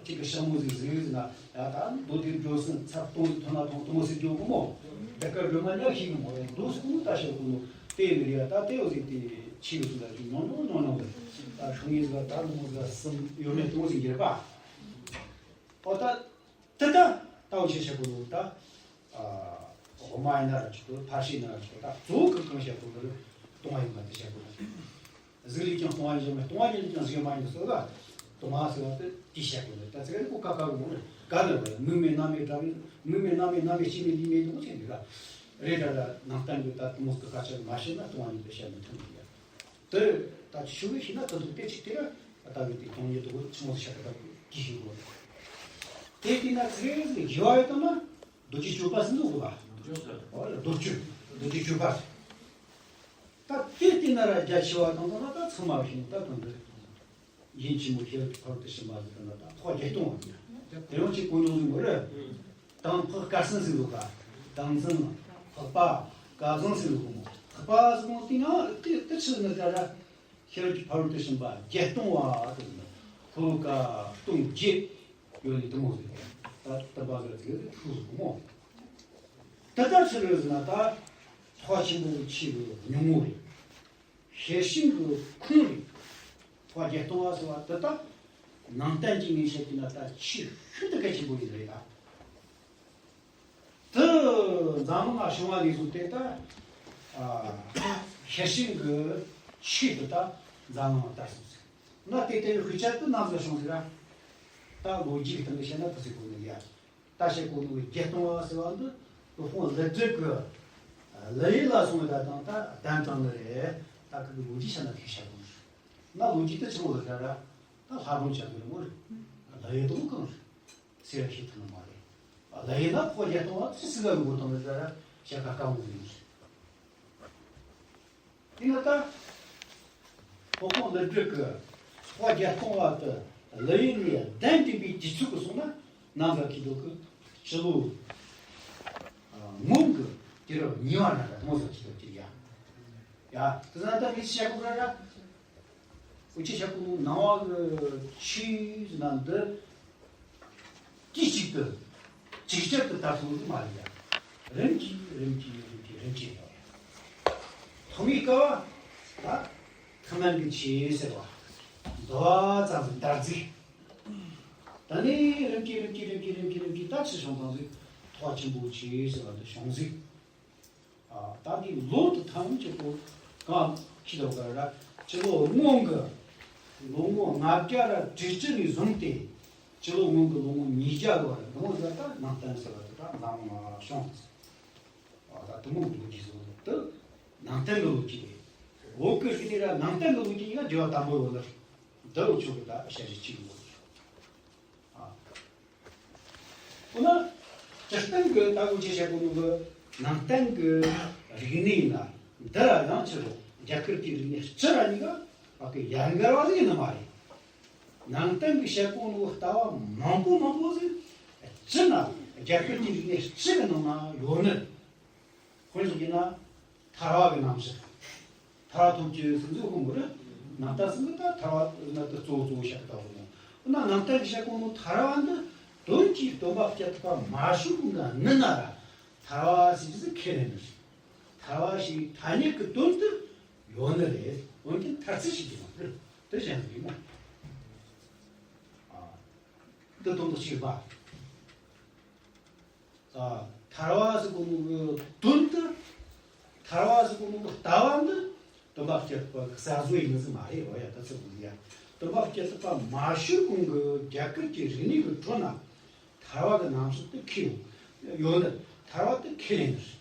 ཅིག་གི་ཤ་མོ་ཟིག་ཟིག་ཟིག་ན། ཡ་ད་མདོ་དེ་རྒྱུ་སོང་ཚར་སྟོང་ཟིག་ཐོན་ན་ཐོང་གཏུམ་མོ་ཟིག་རྒྱུ་གི་མོ། དེ་ཀ་སྒྲོལ་མ་ཉག་ཤེས་གི་མོ། ཡ་མདོ་ཟིག་གོ་ད་བཤད་གོ་ནོ་དེ་མི་རེད་ཡ། ད་དེ་འུ་ཟིག་དེ་ཆི་ཡོད་ཟིག་ལ་ཅིག་ཉོ་ཉོ་ཉོ་ཉོ་གི། ད་ཤོང་ཡིན་ཟིག་ལ་ད་ནུ་མོ་ཟིག་ལ་གསུམ་ཡོད་མེད་གཏུམ་མོ་ཟིག་འགྱེལ་པ། ཨོ་ད། དེ་ལྟ་ལྟ་བུ་ཆེ་ཆེ་པོ་ལོ་ད། ཨ་དབུ་མ་ཡིན་ན་ར་ཆོག་གི། ཐབས་ཤེས་ཡིན་ན་ར་ཆོག་གི། ད་གཙོ་བོ་གི་གང་བཤད་དགོས་ནི་རེད། སྟོང་པ་ཡིན་པ་དེ་བཤད་དགོས་ནི་རེད། གཟུགས་ལས་ཀྱང་སྟོང་པ་ཡིན་ཞིང་མེད། སྟོང་པ་ཉིད་ལས་ཀྱང་གཟུགས་མ་ཡིན་ཟེར་ལ། སྟོང་པ་ཟེར་བ་དེ་དེ་བཤད་དགོས་ནི་རེད། ད་ཚིག་རེ་ཀོ་ཀ་ཀ་རུ་མོ་རེད། ག་ནི་རེད། མིག་མེད་རྣ་མེད་སྒྲ་མེད། མིག་མེད་རྣ་མེད་སྣ་མེད་ལྕེ་མེད་ལུས་མེད་དེ་མོ་ཆེ་འདུག་ར། རེད་ར་ར། ནང་བསྟན་གྱི་ད་དེ་མོ་གི་སྐད་ཆ་མ་བཤད་ན་སྟོང་པ་ཉིད་དེ་བཤད་མི་ཐུབ་ནི་རེད། དེ་ད་ཆུ་བོའི་ཤིང་ན་དེ་འདུག་སྟེ་ཅིག་དེ་ར། ད་ལྟ་བའི་དེ་སྟོང་ཉིད་དུ་ཆུང་ངུ་ཤར་ད་དེ་ཤེས་དགོས། དེ་དེ་ན་ཚེ་ཟིག་རྒྱས་པ་ཡོད་དམ་ན་རྡོ་རྗེ་གཅོད་པ་ཟིན་འདུག་གོ་བ། རྡོ་གཅོད། རྡོ་རྗེ་གཅོད་པ། ད་དེ་དེ་ན་ར་རྒྱ་ཆེ་བ་དང་དང་ན་ད་ཚང་མ་བཞིན་ད་དོན་དུ་ཡིན་ཆེན་མོ་ཤེས་རབ་ཕ་རོལ་ཏུ་ཕྱིན་པ་ཟིག་ན་ད་ཐོག་བརྒྱད་སྟོང་བ་ཟིག་དེ་ཡང་ཅིག་གོ་མྱོང་ཟིག་མོ་རེད། དང་ཕག་སྐལ་བཟང་ཟེར་འདུག་ག་དང་འཛིན་ཕག་པ་སྐལ་བཟང་ཟེར་འདུག་གོ་མོ། ཕག་པ་ཟེར་གོ་དེ་ཡང་དེ་དེ་ཆི་ནི་ད་ར་ཤེས་རབ་ཀྱི་ཕ་རོལ་ཏུ་ཕྱིན་པ་བརྒྱད་སྟོང་བ་དེ་ནི་ཤོ་ལོ་ཀ་སྟོང་བརྒྱད་ཡོད་ནི་དེ་མོ་ཟེར། ད་དམ་པ་ཟེར་ཚིག་དེ་ཐུག་ཟེར་གོ་མོ། དེ་ལྟར་ཆི་རེད་ཟེར་ན་ད་ཐོག་ཆེན་པོ་ཆེ་གི་ཉུང་ངུ་རེད། ཤེར་ཕྱིན་གྱི་ཁུངས་རེད། ཐོག་བརྒྱད་སྟོང་བ་ཟེར་བ་དེ་དག་ནང་བསྟན་གྱི་ངོས་བཤད་ཀྱི་ན་ད་ཆེས་ཤིན་ཏུ་གལ་ཆེན་པོ་ཡིན་རེད་ད། དེ་འཛམ་གླིང་ང་བྱུང་བ་ནས་བཟུང་སྟེ་ད་ཤེར་ཕྱིན་གྱི་ཆོས་དེ་དག་འཛམ་གླིང་ང་དར་སོང་ཟིག་ན་དེ་ལྟ་བུའི་ཤུགས་ཆེ་དེ་ནམ་ཟིག་བྱུང་ཟིག་ར། ད་ལོ་རྒྱུས་ཀྱི་སྟེང་ནས་བཤད་ན་དེ་ཟིག་གོ་ནི་ཡ། ད་བཤད་གོ་ནོ་བརྒྱད་སྟོང་བ་ཟེར་བ་འདི་སློབ་དཔོན་ཀླུ་སྒྲུབ་ཀྱི་ཀླུ་ཡུལ་ལ་སོང་བའི་ད་དང་ད་གདན་དྲངས་ནི་རེད། ད་ཁོ་གི་ལོ་རྒྱུས་བཤད་ན་ཐིག་བཤད་གོ་ནི་རེད། ང་ལོ་རྒྱུས་དེ་ཆི་མོ་ལ་ཟེར་ར། ད་ལྷ་སྒྲུང་བྱ་དགོས་མོ་རེད། ཀླུ་ཡུལ་དུ་གང་རེད་ཟེར་བ་ཤེས་ཐུབ་ནི་མ་རེད། ཀླུ་ཡུལ་ལ་ཕོ་བརྒྱད་སྟོང་བ་ཚོས་སུ་ག་གི་མགོ་བཏང་ནི་ཟེར་ར་བཤད་ཁ་དཀའ་མོ་ཟིག་ཡིན། དེ་ན་ད། སློབ་དཔོན་ཀླུ་སྒྲུབ་ཀྱི་ཕོ་བརྒྱད་སྟོང་བ་དེ་ཀླུ་ཡུལ་ནས་གདན་འདྲེན་པའི་དུས་ཚོད་ཀྱི་སོང་ན་ནམ་ཟིག་གི་འདུག་གི། སྤྱི་ལོ་སྔོན་གྱི་དུས་རབས་གཉིས་པ་ན་ར་དེ་མོ་ཟིག་གི་འདུག་གི་ཡ། ཡ། དེ་ན་ད་མི་ཤ་ཁུ་ར་ར། འུ་ཅག་ཤ་ཁུ་ནང་བ་གི་ཆོས་ཟེར་ན་འདི། དུས་གཅིག་ཏུ་ཅིག་ཅར་དུ་དར་སོང་གི་མ་རེད་ཡ། རིམ་གྱིས་རིམ་གྱིས་རིམ་གྱིས་རིམ་གྱིས་ཡོང་ཡ། ཐོག་མའི་སྐབས་ད་ཐུན་མིན་གྱི་ཆོས་ཟེར་བ་འདུལ་བ་ཙམ་ཟིག་དར་ཟིག་དེ་ནས་རིམ་གྱིས་རིམ་གྱིས་རིམ་གྱིས་རིམ་གྱིས་རིམ་གྱིས་ད་ཆི་བྱུང་སོང་ཟིག་ཐོག་ཆེན་པོའི་ཆོས་ཟེར་བ་འདི་བྱུང་ཟིག་ཨ། ད་འདིའི་ལོ་དེ་ཐམས་ཅད་པོ་གང་ཤེས་ཐུབ་ག་ར། སྤྱི་ལོ་སྔོན་གྱི་ལོ་ངོ་ལྔ་བརྒྱ་ར་དྲུག་ཅུ་ནས་བཟུང་སྟེ་སྤྱི་ལོ་སྔོན་གྱི་ལོ་ངོ་ཉིས་བརྒྱ་བར་ལོ་ངོ་ཟད་ད་ནང་བསྟན་ཟེར་བ་དེ་དག་འཛམ་གླིང་ང་བྱུང་སོང་། ཨ། ད་དེ་མོ་གི་ལོ་རྒྱུས་སོང་དུ་ནང་བསྟན་གྱི་ལོ་རྒྱུས་རེད། འོག་གི་ཤུལ་དེ་ར་ནང་བསྟན་གྱི་ལོ་རྒྱུས་ཡིན་ན་རྒྱལ་བ་དམ་པ་ཡོད་ལ། འདི་འུ་ཆོ་གི་ད་བཤད་རིས་གཅིག་ཡོད། ཨ། འོ་ན། སྤྱིར་བཏང་གི་ད་འུ་ཅག་བཤད་གོ་ནོ་གི་ནང་བསྟན་གི་རིག་གནས་ཡིན་ན་འདི་ར་ཡང་ཕྱི་རུ་རྒྱ་གར་གྱི་རིག་གནས་སྤྱི་ར་གཉིས་ཀ་བ་གི་ཡན་གར་བ་ཟིག་ཡིན་ནི་མ་རེད། ནང་བསྟན་གི་བཤད་གོ་ནོ་གི་ལྟ་བ་མང་པོ་མང་པོ་ཟིག་སྤྱི་ན་རྒྱ་གར་གྱི་རིག་གནས་སྤྱི་གི་ནང་ན་ཡོད་ནི། དཔེ་བཞག་ཡིན་ན། ཐར་བ་གི་རྣམ་གཞག་ཐར་བ་ཐོབ་ཀྱི་སེམས་ཚོགས་ཀུན་པོ་རེད། ནང་ལྟ་ཟིན་གི་ད་ཐར་བ་ན་དེ་གཙོ་བོ་གཙོ་བོ་བཤད་ཀྱི་ད་གོ་མོ། འོ་ན་ནང་ལྟ་གི་བཤད་གོ་ནོ་ཐར་བ་འདི་དོན་གྱིས་སྟོན་པ་སྐྱེ་ཐུབ་པ་མ་བྱུང་གི་ནི་ན་ར། ཐར་བ་ཟེར་གྱི་ཟིག་ཁས་ལེན་ནི་རེད། ཐར་བ་ཞིག་ཐ་སྙད་ཀྱི་དོན་དུ་ཡོད་ནི་རེད། འོན་ཀྱང་ཐར་ཚུལ་ཞིག་གི་མ་རེད། དེ་གཞན་ཟིག་ཡིན་མོ། ཨ། དེ་དོན་དུ་གཅིག་པ། ཨ། ཐར་བ་ཟེར་གོ་ནོ་གི་དོན་དུ། ཐར་བ་ཟེར་གོ་ནོ་གི་ལྟ་བ་འདི་སྟོན་པ་སྐྱེས་ཐོབ་པ་གི་གསར་བཟོ་ཡིན་ནི་ཟིག་མ་རེད། འོ་ཡ། ད་ཚོད་མི་འདུག་ཡ། སྟོན་པ་སྐྱེས་ཐོབ་པ་མ་བྱོན་གོང་གི་རྒྱ་གར་གྱི་རིག་གནས་ཀྱི་ཁྲོད་ན་ཐར་བ་གི་རྣམ་གཞག་དེ་ཁས་ཡོད་ནི། ཐར་བ་དེ་ཁས་ལེན་ནི་རེད།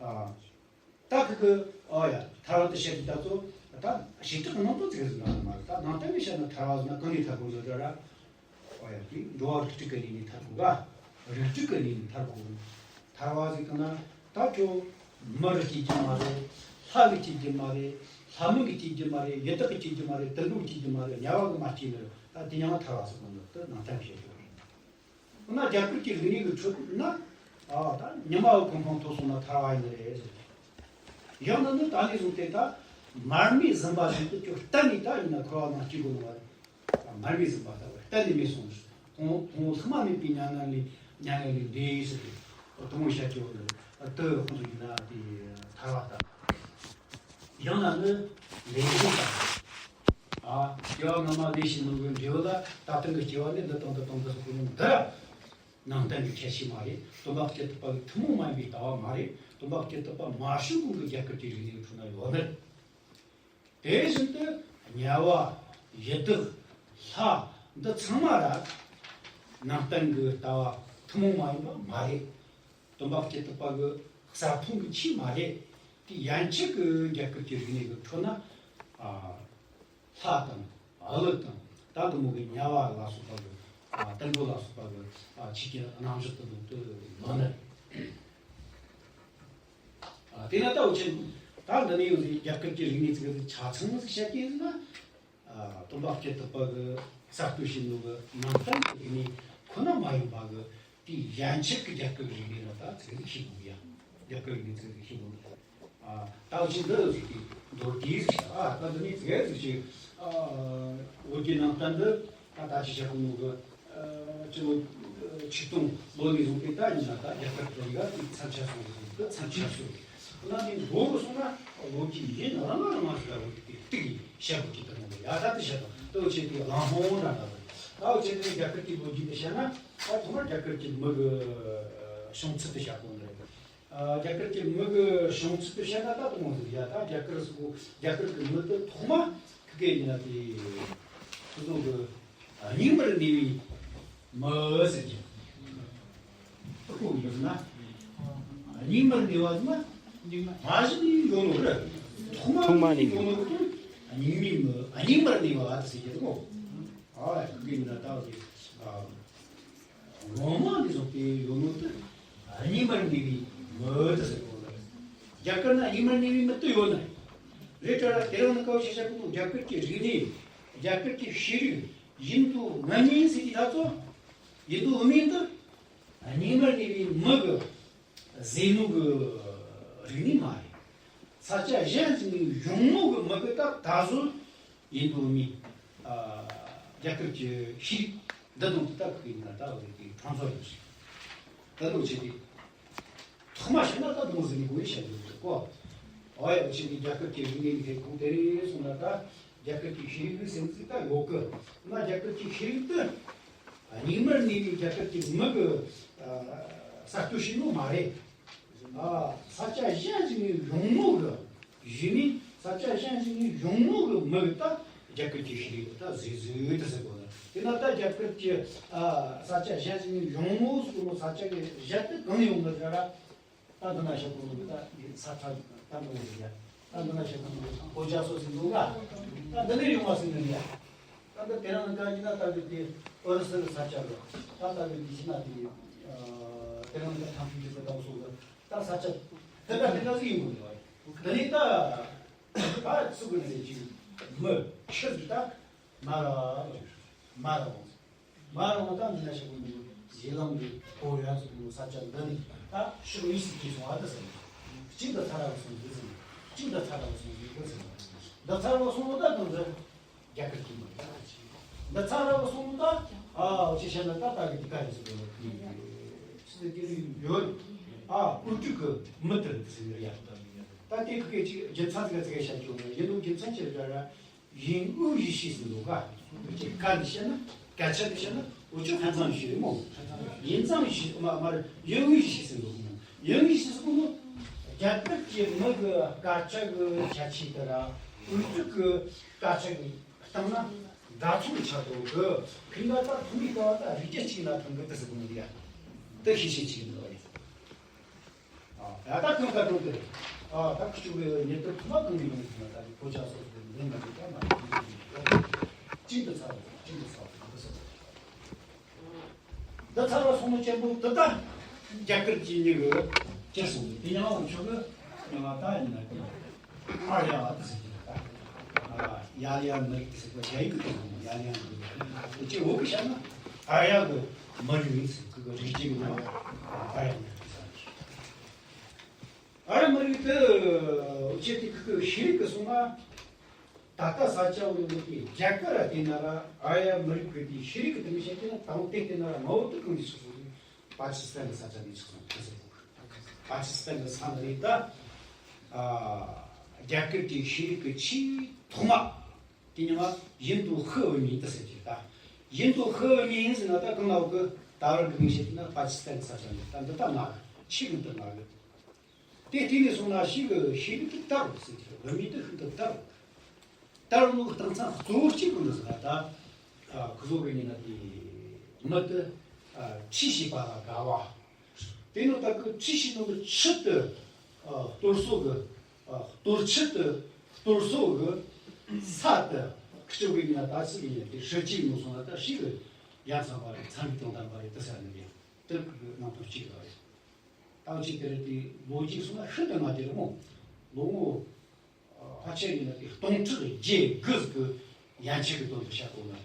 ཨ། ད་ཁི་ཁི། ཨོ་ཡ། ཐར་བ་དེ་བཤད་དུས་ད་ཚོ། ད་བྱེ་བྲག་གི་ནང་དོན་ཚིག་ཟིག་ནང་མ་རེད། ད་ནང་བསྟན་གི་བཤད་ན་ཐར་བ་ཟེར་ན་གང་ནས་ཐར་དགོས་ཟེར་ར། ཨོ་ཡ། དེ་འགྲོ་བ་རིགས་དྲུག་གི་གནས་ནས་ཐར་དགོས་ག། རིགས་དྲུག་གི་གནས་ནས་ཐར་དགོས། ཐར་བ་ཟེར་གི་ན་ད་ཁྱོད་མི་རུ་སྐྱེ་རྒྱུ་མ་རེད། ལྷ་གི་སྐྱེ་རྒྱུ་མ་རེད། ལྷ་མིན་གི་སྐྱེ་རྒྱུ་མ་རེད། ཡི་དྭགས་གི་སྐྱེ་རྒྱུ་མ་རེད། དུད་འགྲོ་གི་སྐྱེ་རྒྱུ་མ་རེད། དམྱལ་བ་གི་མ་སྐྱེས་ནི་རེད། ད་དེ་ཡང་ཐར་བ་ཟེར་གོ་ནོ་དེ་ནང་བསྟན་བཤད་དགོས་རེད། འོ་ན་རྒྱ་གར་གྱི་རིག་གནས་ཀྱི་ཁྲོད་ན། ཨ། ད་ཉི་མ་བའི་གོ་འཕང་ཐོབ་སོང་ན་ཐར་བ་ཡིན་ནི་རེད་ཟེར། ཡང་ན་ནི་ད་ནས་བཟུང་སྟེ་ད་མར་མེ་བཟུམ་པ་ཞིག་ཏུ་ཁྱོད་གཏན་ནས་ད་ཡིན་ན་འཁོར་བ་ནང་སྐྱེ་དགོས་ནི་མ་རེད། མར་མེ་བཟུམ་པ་ལྟ་བུ་གཏན་ནས་མེད་སོང་ཟེར། དང་དང་ལྷག་མ་མེད་པའི་མྱ་ངན་ལས། མྱ་ངན་ལས་འདས་ཟེར་ཏེ། དུ་མོ་བཤད་ཀྱི་ཡོད་ནི་དུ་ཁོང་ཚོ་ཡིན་ན་དེ་ཐར་བ་ལྟ། ཡང་ན་ནི་ལས་འབྲས་དང་། ཨ། སྐྱེ་བ་སྔ་མ་ལས་ཞིག་ནོ་གི་འབྲས་བུ་ལ་ད་ལྟ་གི་སྐྱེ་བ་ནི་འདི་དང་འདི་དང་འདི་སོགས་ཀྱི་ནང་འདི་ར། ནང་བསྟན་གྱི་ཁྱད་ཆོས་མ་རེད། སྟོན་པ་སྐྱེས་ཐོབ་པ་གི་ཐུན་མོང་མ་ཡིན་པའི་ལྟ་བ་མ་རེད། སྟོན་པ་སྐྱེས་ཐོབ་པ་མ་བྱོན་གོང་གི་རྒྱ་གར་གྱི་རིག་གནས་ཁྲོད་ན་ཡོད་ནི་རེད། དེ་བཞིན་དུ་དམྱལ་བ། ཡི་དྭགས། ལྷ། འདི་ཚང་མ་ར་ནང་བསྟན་གྱི་ལྟ་བ་ཐུན་མོང་མ་ཡིན་པ་མ་རེད། སྟོན་པ་སྐྱེས་ཐོབ་པ་གི་གསར་ཐོན་གྱི་ཆོས་མ་རེད། དེ་ཡན་ཆད་ཀྱི་རྒྱ་གར་གྱི་རིག་གནས་ཀྱི་ཁྲོད་ན། ཨ། ལྷ་དང་ཀླུ་དང་ད་འདི་མོ་གི་དམྱལ་བ་ལ་སོགས་པ་གི། ཨ། དུད་འགྲོ་ལ་སོགས་པ་གི། ཨ། ཆོས་ཀྱི་རྣམ་གཞག་དུ་དུ་ལོ་ནི། ཨ། དེ་ན་ད་འུ་ཆེ་ད་འདི་ནས་ཡོང་ཟིག་རྒྱ་གར་གྱི་རིག་གནས་ཚིག་གི་ཆ་ཚང་ཟིག་བཤད་ཀྱི་ཡིན་ན། ཨ། སྟོན་པ་སྐྱེས་ཐོབ་པ་གི་གསར་གཏོད་བྱས་ནོ་གི་ནང་བསྟན་གྱི་རིག་གནས་ཁོ་ན་མ་ཡིན་པ་གི། དེ་ཡན་ཆད་ཀྱི་རྒྱ་གར་རིག་གནས་ལ་ད་ཚིག་ཟིག་ཤེས་དགོས་ཡ། རྒྱ་གར་རིག་གནས་ཚིག་ཟིག་ཤེས་དགོས། ཨ། ད་འུ་ཆེ་འདི་ཟིག་གི་མདོར་བསྡུས་ཟིག་བྱས། ཨ། ད་འདི་ནས་ཟིག་ཟིག་བྱས། ཨ། བོད་ཀྱི་ནང་བསྟན་འདི་ད་ད་ཅི་བྱ་གོ་ནོ་གི། ཨ། སྤྱི་ལོ་ཆིག་སྟོང་ལོ་ནས་བཟུང་སྟེ་ད་ཡིན་ན་ད་རྒྱ་གར་གྱི་ཡ་དེ་མཚམས་ཆད་སོང་ཟིག་གི། མཚམས་ཆད་སོང་། འོ་ན་དེ་འགྲོ་རུ་སོང་ན་ལོ་རྒྱུས་ཡིན་རང་ལ་རང་ཟིག་ལ་འོ་དེ་གཏུག་གི་བཤད་དགོས་ཀྱི་འདུག་མོ། ཡ། ད་དེ་བཤད་དང་། ད་འུ་ཆེ་དེ་གླེང་སློང་འདྲ་འདྲ་ཟིག། ད་འུ་ཆེ་དེ་རྒྱ་གར་གྱི་ལོ་རྒྱུས་དེ་བཤད་ན། ད་ཐོག་མར་རྒྱ་གར་གྱི་མི་གི་བྱུང་ཚུལ་དེ་བཤད་དགོས་ནི་རེད། ཨ། རྒྱ་གར་གྱི་མི་གི་བྱུང་ཚུལ་དེ་བཤད་ན་ད་དེ་མོ་ཟིག་ཡ། ད་རྒྱ་གར་སུ། རྒྱ་གར་གྱི་མི་དེ་ཐོག་མ་ཁི་གེ་ཡིན་ན་དེ་ཁོ་ཚོ་གི་རྙིང་མར་གནས་པའི་མི་ཟེར་གྱི། ཁོ་གི་ཡོད་ན་རྙིང་མར་གནས་པ་ཟེར་ན་མ་གཞི་ནས་ཡོད་ནོ་རེད། ཐོག་མ་ཐོག་མ་ནས་ནས་ཡོད་ནོ་རེད། རྙིང་མའི་མི། རྙིང་མར་གནས་པ་ཟེར་གྱི་འདུག། ཨ། ཁི་གེ་ཡིན་ན་ད་དེ། ཨ། ལོ་མང་ནས་བཟུང་སྟེ་ཡོད་ནོ་དེ་རྙིང་མར་གནས་པའི་མི་དེ་ཟེར་གོ་ནི། རྒྱ་གར་ན་རྙིང་མར་གནས་པའི་མི་དེ་ཡོད་ནི་རེད་དྲ་ར། དེ་རིང་ནི་ཀའོ་ཤེ་ཤ་ཀུན་ཏུ་རྒྱ་གར་གྱི་རིག་གནས། རྒྱ་གར་གྱི་ཤེས་རིག། ཡིན་དུ་ང་ཉིད་ཟེར་གྱི་ད་ཚོ། ཡིན་དུ་མིན་དུ་རྙིང་མར་གནས་པའི་མི་གི་ཟེར་ནོ་གི་རིག་གནས་མ་རེད། ས་ཆ་གཞན་ཞིག་ནས་བྱུང་ནོ་གི་མི་གི་ད་ད་གཟོད། ཡིན་དུ་མིན། ཨ། རྒྱ་གར་གྱི་ཤེས་རིག་འདི་དང་དེ་དག་གི་ཡིན་ན་ད་འོ་དེ་གྲངས་ཚོད་ཡོད་ཞིང་། ད་འདི་འུ་ཆེ་དེ་ཐོག་མ་བཤད་ན་ད་དུང་ཟིན་དགོས་བཤད་དགོས་འདུག་གོ། ཨོ་ཡ། འུ་ཆེ་དེ་རྒྱ་གར་གྱི་རིག་གནས་ཀྱི་ཐད་གོང་དེ་རེད་སོང་ན། ད་རྒྱ་གར་གྱི་ཤེས་རིག་ཟེར་ཚིག་ད་ཡོད་གི། ན་རྒྱ་གར་གྱི་ཤེས་རིག་དེ་རྙིང་མར་གནས་པའི་རྒྱ་གར་གྱི་མི་གི། ཨ། གསར་གཏོད་བྱས་ནོ་མ་རེད། ཨ། ས་ཆ་གཞན་ཞིག་ནས་བྱུང་ནོ་གི། གཞི་ནས་ས་ཆ་གཞན་ཞིག་ནས་བྱུང་ནོ་གི་མི་གི་ད་རྒྱ་གར་གྱི་ཤེས་རིག་ད་ཟེར་ཟེར་དེ་ཟེར་གོ་ནི། དེ་ན་ད་རྒྱ་གར་གྱི། ཨ། ས་ཆ་གཞན་ཞིག་ནས་བྱུང་ནོ་ཟེར་གོ་ནོ་ས་ཆ་གི་གཞི་དེ་གང་ནས་ཡོང་གི་རེད་ར། ད་འདི་ན་བཤད་གོ་ནོ་གི་ད་ས་ཁྲ་ད་འདི་ནས་ཡོང་ཡ། ད་འདི་ན་བཤད་གོ་ནོ་གི་ཨོ་ཇ་སོ་ཟེར་འདུག་ག། ད་འདི་ནས་ཡོང་བ་ཟེར་ནི་རེད་ཡ། ད་འདི་དེ་རིང་ག་ཡིན་ན་ད་གི་དེ་ཨུ་རུ་སུ་གི་ས་ཆ་གི། ད་ད་གི་དེ་ཕྱི་ན་དེ། ཨ། དེ་རིང་གི་ཐང་ཕུ་གི་ས་ད་སོ་གི། ད་ས་ཆ་དེ་ད་དེ་ད་ཟིག་ཡིན་དགོས་ནི་བ། དེ་ནས་ད་ད་སུ་གི་ནས་ཅིག་མི་ཆི་ཟིག་ད་མ་ར་མ་ར་འོང་། མ་ར་འོང་ད་འདི་ན་ཤ་གི་མི་ཞེ་ལམ་གི་གོ་ཡ་ཟིག་གི་ས་ཆ་འདི་ནས་ད་ཕྱོགས་གཉིས་སུ་སྐྱེས་སོང་ཨ་ད་ཟེར། གཅིག་ད་ཚ་ར་གི་སོང་ཟིག་ཟེར། གཅིག་ད་ཚ་ར་གི་སོང་ཟིག་ཟེར། ད་ཚ་ར་གི་སོང་ད་དང་ཟེར། རྒྱ་གར་གྱི་མི། འདི་ཚ་ར་བ་སོང་ད། ཨ། ཅི་བྱས་ན་ད་ལྟ་གི་འདི་ག་རེ་ཟེར་དགོས་ན། ཅི་ཟེར་གྱི་རེད་ཡོད། ཨ། ཨུ་ཊུ་གི་མི་དེར་འདི་ཟེར་ཡ། ད་དེ་གི་ཅི་རྒྱུ་མཚན་ཟིག་ཟིག་བཤད་ཆོག་ནི་ཡིན་ནོ། རྒྱུ་མཚན་ཅི་རེད་ལ། དབྱིན་ཨུ་ཡེ་ཤུ་ཟེར་འདུག་ག་ཅིག་ག་འདི་བཤད་ན། སྐད་ཆ་འདི་བཤད་ན། འུ་ཅོ་ཧན་ཙང་ཡེ་ཤུ་རེད་མོ། དབྱིན་ཙང་ཡེ་ཤུ་མ་མ་རེད། དབྱིན་ཨུ་ཡེ་ཤུ་ཟེར་འདུག་མོ། དབྱིན་ཨུ་ཡེ་ཤུ་ཟེར་གོ་མོ། རྒྱ་གར་གྱི་མི་གི་སྐད་ཆ་གི་ཁྱད་ཆོས་དེ་ར་འུ་ཅོ་གི་སྐད་ཆ་གི་སྟེང་ན་འདྲ་མཚུངས་ཆགས་འདུག་གི་ཁྱོད་ད་ཐོག་མའི་སྐབས་ད་རིགས་རྒྱུད་གཅིག་ན་ཐོན་གི་དེ་ཟེར་གོ་མོ་འདི་ཡ། དེ་ཤེས་བྱེད་ཅིག་འདུག་ཡ། ཨ། ད་གང་ལྟར་གང་ལྟར། ཨ། ད་ཁུ་བྱུག་པའི་ཉེ་དུ་ཐོག་མ་གང་ཡིན་ཟེར་ན། ད་གི་གོ་ཆ་སོགས་ཀྱི་ལན་མ་འདུག་ད་མ་འདུག་གཅིག་ཏུ་ཚར་བ། གཅིག་ཏུ་ཚར་བ་འདི་ཚར་བ། འདི་ཚར་བ་སོང་ནས་གཅེན་པོ་དེ་ད་རྒྱ་གར་གྱི་མྱི་གི་སྐྱེ་སོང་། དེ་ཡང་འུ་ཆོ་གི་མྱི་མ་ད་ཡིན་ན་གི་ཨར་ཡ་བ་དེ་ཟེར་གི་རེད། ད་ཨ་ཡ་ལ་ཡ་མི་རིགས་དེ་ཟེར་གི་རྒྱ་ཡིག་གི་དེ་ཟེར་གི་ཡ་ལ་ཡ་མི་རིགས་དེ་ཅི་འུ་གི་བཤད་ན་ཨར་ཡ་གི་མི་རིགས་ཟེར་གི་རིགས་གཅིག་གི་ནང་ཨར་ཡ་མི་རིགས་ཟེར་གི། ཨ་རི་མི་རིགས་དེ་ཆེ་དེ་ཁུ་ཁུ་ཤེས་རིག་གི་སོང་ན། ད་ལྟ་ས་ཆ་འོ་ཡོད་དེ་རྒྱ་གར་ར་དེ་ན་ར་ཨ་ཡ་མི་རིགས་ཁུ་དེ་ཤེས་རིག་གི་དེ་མི་ཤེས་དེ་ན་དང་དེ་དེ་ན་ར་མ་འོ་དུ་གང་གི་ཆགས་སོང་། པ་ཀི་སི་ཐན་གི་ས་ཆ་ནས་ཆགས་སོང་དེ་ཟེར་གོ། པ་ཀི་སི་ཐན་གི་ས་ནས་ད་ཨ་རྒྱ་གར་གྱི་ཤེས་རིག་གི་ཆེས་ཐོག་མ། དེ་ཉི་མ་ཡིན་དུ་ཧི་བུ་མིན་དུ་ཟེར་གྱི་ད། ཡིན་དུ་ཧི་བུ་མིན་ཟེར་ན་ད་གང་ལ་འོག་གི་ད་བར་གི་མིང་བཤད་ན་པ་ཀི་སི་ཐན་ས་ཆ་ནས་ད་འདི་ད་མ་གི་ཆི་གི་འདི་མ་གི། དེ་དེ་ནས་སོང་ན་ཤི་གི་ཤི་གི་དུ་ད་རུ་ཟེར་གྱི་བུ་མིན་དུ་ཧི་འདི་ད་རུ། ད་རུ་ནོ་གི་སྟངས་ཚང་གཙོ་བོ་གཅིག་གི་འདི་ཟེར་ན་ད། ཁུ་ཚོ་གི་ཉིན་ན་དེ་མི་དུ་ཁྲི་ཤེས་པ་ལ་དགའ་བ། དེ་ནོ་ད་གི་ཁྲི་ཤེས་ནོ་གི་ཆུ་དུ་གཏོར་སོ་གི། གཏོར་ཆུ་དུ་གཏོར་སོ་གི་ས་དུ་ཁྱོད་གི་ཡིན་ན་ད་ཅི་ཡིན་དེ་ཧྲི་ཅི་མོ་སོང་ན་ད་ཤི་གི་ཡ་ཚང་པ་རེད། ཚང་གི་དོན་དམ་པ་རེད་དུ་ས་ནི་རེད། དུ་གི་ནང་དུ་གཅིག་རེད། ད་གཅིག་དེ་རེད། དེ་ལོ་རྒྱུས་སོང་ན་ཤི་དུ་ང་དེ་རེད་མོ། ལོ་ངོ་ཕལ་ཆེར་ཡིན་ན་དེ་སྟོང་ཕྲག་བརྒྱད་དགུ་གི་ཡན་ཆད་ཀྱི་དོན་དུ་བཤད་དགོས་ན།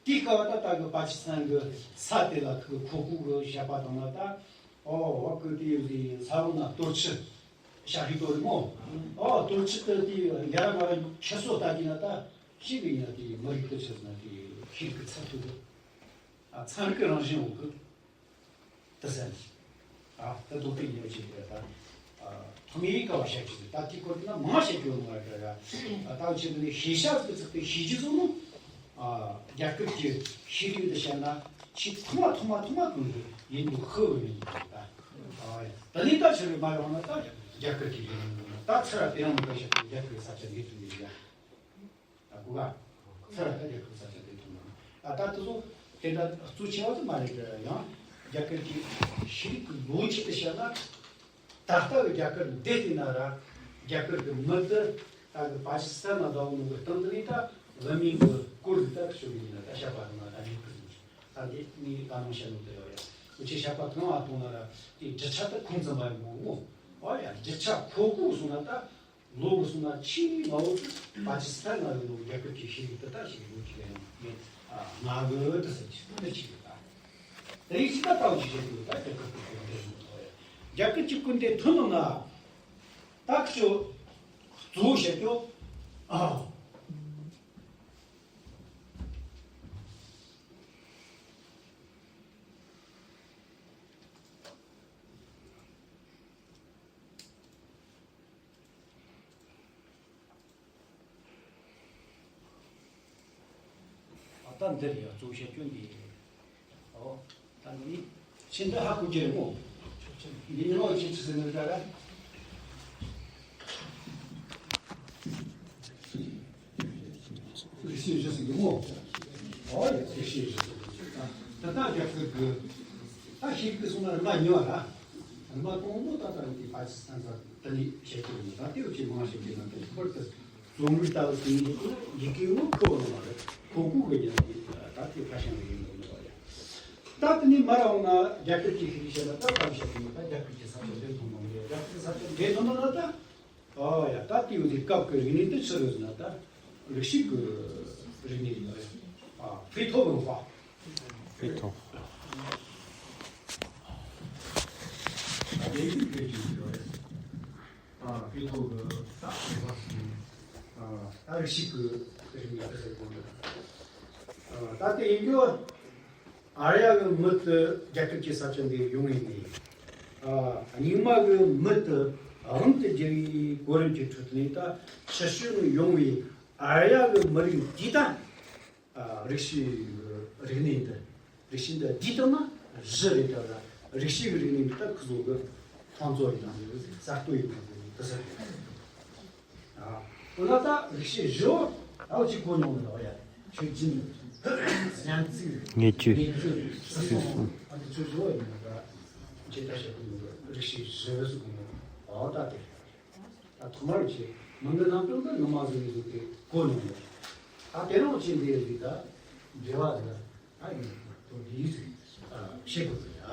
དེའི་སྐབས་ད་ལྟ་གི་པ་ཀི་སི་ཐན་གི་ས་དེ་ལ་ཁོ་ཁོ་གི་བཤད་པ་དང་ལ་ད། ཨོ་བ་གི་དེ་ཡོད་དེ་ས་འོག་ན་གཏོར་ཆུ་བཤད་ཧི་དོ་རི་མོ། ཨོ་གཏོར་ཆུ་དེ་དེ་ཡ་ར་མ་ར་ཁྱེར་སོ་ལྟ་གི་ན་ད་ཤི་གི་ཡིན་ན་དེ་མི་རིགས་དེ་ཆེ་ན་དེ་ཤི་གི་ཚད་མཐོ་གི། ཨ་ཚན་རིག་གི་རང་བཞིན་འོག་གི། དེ་ཟེར། ཨ་ད་དུང་དེ་ཉེ་བ་ཅིག་རེད་ད། ཨ་ཐོག་མའི་སྐབས་བཤད་ཀྱི་རེད། ད་དེ་སྐོར་དེ་ན་མང་བཤད་རྒྱུ་མ་རེད་ད། ཨ་ད་ཆེད་དུ་ནི་ཤེས་བྱ་ཟེར་ཚིག་དེ་ཤེས་རྒྱུ་བཟུང་ནོ། ཨ་རྒྱ་གར་གྱི་ཤེས་རིག་འདི་བཤད་ན་ཆེས་ཐོག་མ་ཐོག་མ་ཐོག་མ་གང་གི་ཡིན་འདུག་ཧི་བུ་ཡིན་འདུག་ད། ཨ་ད་ནི་ད་ཕྱི་རོལ་མ་ཡོང་ན་ད་རྒྱ་གར་གྱི་ཡིན་འདུག་ད་ཚུར་དེ་ཡང་མི་འདྲ་བཤད་དུ་རྒྱ་གར་ས་ཆ་འདི་ཐུག་ཡོད་ཡ། ཨ་ཁུ་ག་ཚར་ད་རྒྱ་ཁུ་ས་ཆ་དེ་ཐོན་ན། ཨ་ད་དེ་ཚོ་དེ་འདྲ་གཙོ་ཆེ་བ་དེ་མ་རེད་ཡང་། རྒྱ་གར་གྱི་ཤེས་རིག་གི་ལོ་རྒྱུས་དེ་བཤད་ན། ད་ལྟ་གི་རྒྱ་གར་འདས་དེ་ན་ར་རྒྱ་གར་གྱི་མི་དེ་ད་གི་པ་ཀི་སི་ཐན་ན་ཟླ་བོ་ནང་གི་སྟེང་དེ་ནས་ད་བུད་མེད་གི་སྐོར་གྱི་ད་གི་ཤོད་ཡིན་ན་ད་བཤད་པ་དེ་ན་ད་ཉེ་གི་ཟིན་ད་འདི་ནི་ད་ནང་བཤད་ནོ་དེ་ཡོད་ཡ། འུ་ཆེ་བཤད་པ་གང་ཨ་གཏོང་ན་ར་དེ་རྒྱུ་ཆ་ད་ཁུངས་བཙུན་པ་ཡིན་མོ་མོ། ཨོ་ཡ་རྒྱུ་ཆ་ཁོ་ཁོ་སོང་ན་ད། ལོ་གི་སོང་ན་ཆེས་མང་བོ་དེ་པ་ཀི་སི་ཐན་ན་ཡོད་ནོ་རྒྱ་གར་གྱི་ཤེས་རིག་དེ་ལྟ་ཞིག་ལོ་གཅིག་ཡང་མེད། ང་གི་དེ་ཟེར་གྱི་དེ་ཆེ་གི་ད། དེ་རིགས་ཅི་ལྟ་ལྟ་བུ་ཞིག་བཤད་དུས་ད་རྒྱ་གར་གྱི་སྐུ་འདེ་ཐོན་ནོ་ཡ། རྒྱ་གར་གྱི་སྐུ་འདེ་ཐོན་ནོ་ན། ད་ཁྱོད་གཙོ་བོ་བཤད་རྒྱུ། ཨ། ཨ་ད་འདིར་ཡ་གཙོ་བཤད་སྐྱོན་འདི། ཨོ་ད་འདི་ནི་ཕྱི་འདི་ཧ་གོ་རྒྱུ་རེད་མོ། འདི་ནི་ལོ་ཆེ་ཆེ་ཟེར་ནས་ད་ར། རིགས་ཤེས་བཞི་ཟེར་གི་མོ། ཨོ་ཡ་རིགས་ཤེས་བཞི་ཟེར་གི། ད་ལྟ་རྒྱ་གར་གི་ད་ཤེས་གི་སོང་ན་རིམ་པ་གཉིས་པ་ར། རིམ་པ་དང་པོ་ད་ལྟ་རིགས་ཀྱི་པ་ཀི་སི་ཐན་ས་ད་ནི་བཤད་ཀྱི་རེད། ད་ལྟའི་འུ་ཆོས་མང་བཤད་ཀྱི་ན་དེ་ཁོར་དུ་རྩོམ་རིག་ལྟ་བུ་ཟིན་གྱི་ཁོ་ཡི་གེ་བོ་ཁོ་བོ་མ་རེད། ཁོ་ཁོ་གི་ཉན་གྱི་ད་དེ་ཁ་བྱང་གི་ཡིན་ནོ་མ་རེད། ད་དེ་ནི་མ་ར་འོང་ན་རྒྱ་གར་གྱི་ཤེས་རིག་བཤད་ན་ད་ད་བཤད་ཀྱི་ན་ད་རྒྱ་གར་གྱི་ས་ཆ་འདིར་ཐོན་མ་རེད། རྒྱ་གར་གྱི་ས་ཆ་འདིར་ཐོན་མ་ན་ད། ཨོ་ཡ་ད་དེའི་དེ་སྐབས་ཀྱི་རིག་གནས་དེ་ཆི་རེད་ཟེར་ན་ད་རིགས་ཤིག་གི་རིག་གནས་ཡིན་པ་རེད། ཨ་ཕི་ཐོ་ལུང་པ། ཕི་ཐོ། ཨ་དེ་ཡིན་ཕི་ཐོ་ཡིན་པ་རེད། ཨ་ཕི་ཐོ་གི་ད་ལུང་པ་ཟེར། ཨ་ད་རིགས་ཤིག་གི་རིག་གནས་དེ་ཟེར་དགོས་འདུག་ཨ་ད་དེ་ཡིན་རྒྱུ། ཨར་ཡ་གི་མི་དེ་རྒྱ་གར་གྱི་ས་ཆ་འདིར་ཡོང་ཡིན་ནི། ཨ་རྙིང་མ་གི་མི་དེ་དབང་དུ་བསྒྱུར་བའི་གོ་རིམ་གྱི་ཁྲོད་ནས་ད་ཕྱིར་བྱོན་ཡོང་བའི་ ཨར་ཡ་གི་མི་རིགས་འདི་དང་། ཨ། རིགས་ཤིག་རིག་གནས་འདི། རིགས་ཤིག་འདི་འདི་དང་ན་བཞི་རེད། ད་རིགས་ཤིག་རིག་གནས་འདི་ད་ཁུ་ཚོ་གི་ཐང་ཚོ་ཡིན་ན་གསར་གཏོད་ཡིན་ན་དེ་ཟེར། ཨ། འོ་ན་ད་རིགས་ཤིག་བཞི་ད་འོ་ཅིག་གོ་མྱོང་ནི་ཡ། ཆོས་རྒྱུན། ཉམས་ཚིག་ངེས་བཅོས། ངེས་བཅོས། སྲིད་སྲིད་སྲུང་། སྲུང་། ཨ་འདི་ཆོས་བཞི་ཡིན་ན་ད་ཇི་ལྟར་བཤད་དགོས་ནོ་རིགས་ཤིག་བཞི་ཟེར་གོ་ནོ། ཨོ་ད་དེ། ད་ཐོག་མར་བྱས་མི་འདི་རྣམ་གྲངས་འདི་ནུ་མ་ཟིག་ནས་བཟུང་སྟེ་གོ་མྱོང་ཡོད། ད་དེ་རིང་ཁྱེད་འདི་ཡི་ད་འབྲེལ་བ་འདི་ད་ཡིན་དོ་འདི་ཡིན་ཟིག་བཤད་དགོས་ཟིག་ཡ།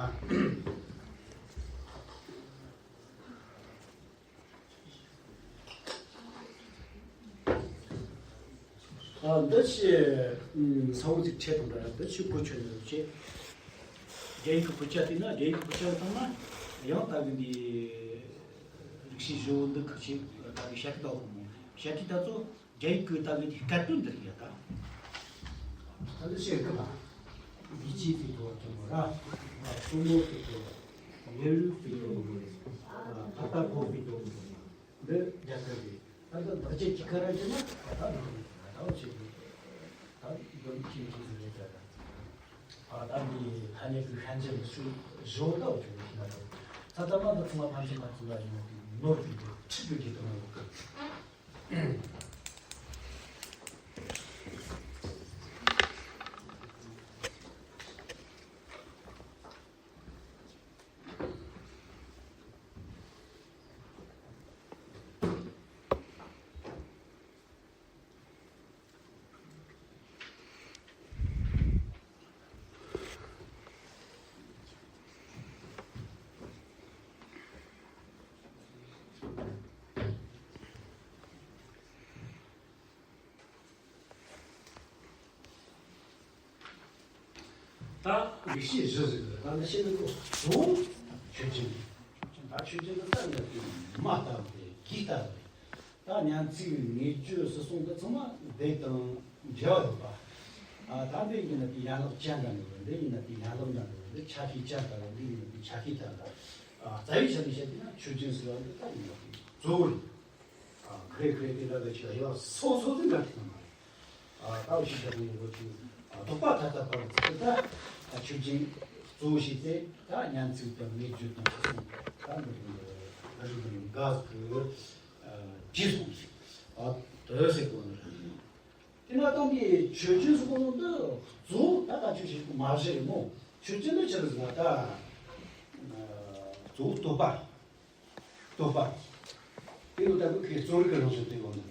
ཨ། འདི་ཆེ་ས་བོ་ཅིག་ཁྲེ་དང་འདྲ། འདི་ཆེ་གོ་ཆོད་འདི་ཆེ། རྒྱ་ཡིག་གི་ཕུ་ཆ་དེ་ན་རྒྱ་ཡིག་གི་ཕུ་ཆ་བཏང་ན་ཡང་ད་གི་འདི་རིགས་ཤིག་བཞི་བོ་འདི་ཁ་ཆེ་ད་གི་ཤ་ཁི་ད་གོ་མོ་ཤ་ཁི་ད་ཚོ་རྒྱ་ཡིག་གི་ད་གི་འདི་སྐད་དོད་འདི་རེད་ཡ་ད། ད་འདི་ཆེ་གི་ལ་འདི་ཆེ་ཕི་ཏོ་ཅོ་མོ་ར་སོ་མོ་ཕི་ཏོ་ཡེ་རུ་ཕི་ཏོ་ཕ་ཏ་ཁོ་ཕི་ཏོ། འདི་རྒྱ་གར་རེད། ད་ལྟ་བདག་ཅག་གི་ཁ་ར་ཅི་ན་ད་ལྟ་འདི་ད་བ་ཆེ་གི་ད་འདི་ཁྱིམ་གྱི་ཟེར་རེད་ད། ཨ། ད་འདི་ཐ་སྙད་ཀྱི་ཤན་འབྱེད་ནི་ཚུལ་བཟོ་ལྟ་བུ་ཆུང་ངུ་ཞིག་ན་ད་ད་ལྟ་མ་འདི་ཚང་མ་ཕན་ཚུན་ཕན་ཚུན་ལ་ཡིན་ནོ་གི་ནོར་གི་འདུག་ཁྲིད་དགོས་ཀྱི་འདུག་ནོ་གི། ད་རིགས་ཤིག་བཞི་ཟེར་གི་ད་ནི་ཤེས་ནི་གོ་བཟོ་ཆོས་ཅན། ད་ཆོས་ཅན་ནི་ད་ནི་མ་ལྟ་བུ་རེད། གོས་ལྟ་བུ་རེད། ད་ཉམས་ཚིག་ངེས་བཅོས་སྲིད་སྲུང་གི་ཚང་མ་འདི་དང་འབྲེལ་བ་ཡོད་པ། ཨ། ད་འདི་ཡིན་ན་དེ་ཡན་ལག་ཅན་འདྲ་འདྲ་རེད། འདི་ཡིན་ན་དེ་ཡན་ལག་འདྲ་འདྲ་རེད། འདི་ཆ་ཤས་ཅན་འདྲ་རེད། འདི་ཡིན་ན་དེ་ཆ་ཤས་ཅན་འདྲ། ཨ། རྩ་བའི་ཆ་ནས་བཤད་དུས་ན་ཆོས་ཅན་ཟེར་བ་འདི་ད་ཡིན་ན་དེ་གཙོ་བོ་རེད། ཨ། ཁ་རེ་ཁ་རེ་དེ་འདྲ་གི་ཆ་ཡོད་སོ་སོ་ཟིག་འདྲ་དེ་མ་རེད། ཨ། ད་འུ་ཆོས་བཤད་པའི་ལོ་རྒྱུས། ཨ། དོགས་པ་ཐ་དད་པར་བརྩི་ད། ཨ། ཆོས་ཅན་གཙོ་བོ་བྱས་ཏེ་ད་ཉམས་ཚིག་དང་ངེས་བརྗོད་དང་སྲིད་སྲུང་ད་འདི་རིགས་འདི་འགའ་ཟིག་གི་ཨ། རྗེས་སོང་ཟིག་ཨ། དེ་ཟེར་གོ་ནི་རེད། དེ་ན་ད་འདི་ཆོས་ཅན་ཟེར་གོ་ནོ་འདི་གཙོ་བོ་ད་ད་ཆོས་ཅན་མ་བཞི་རེད་མོ། ཆོས་ཅན་འདི་ཆི་རེད་ཟེར་ན་ད། ཨ། གཙོ་བོ་བསྟོད་པ། བསྟོད་པ། དེ་ཡོད་ལྟ་བུ་ཁོའི་རྩོམ་རིག་གི་རང་བཞིན་དུ་ཡོད་ནི།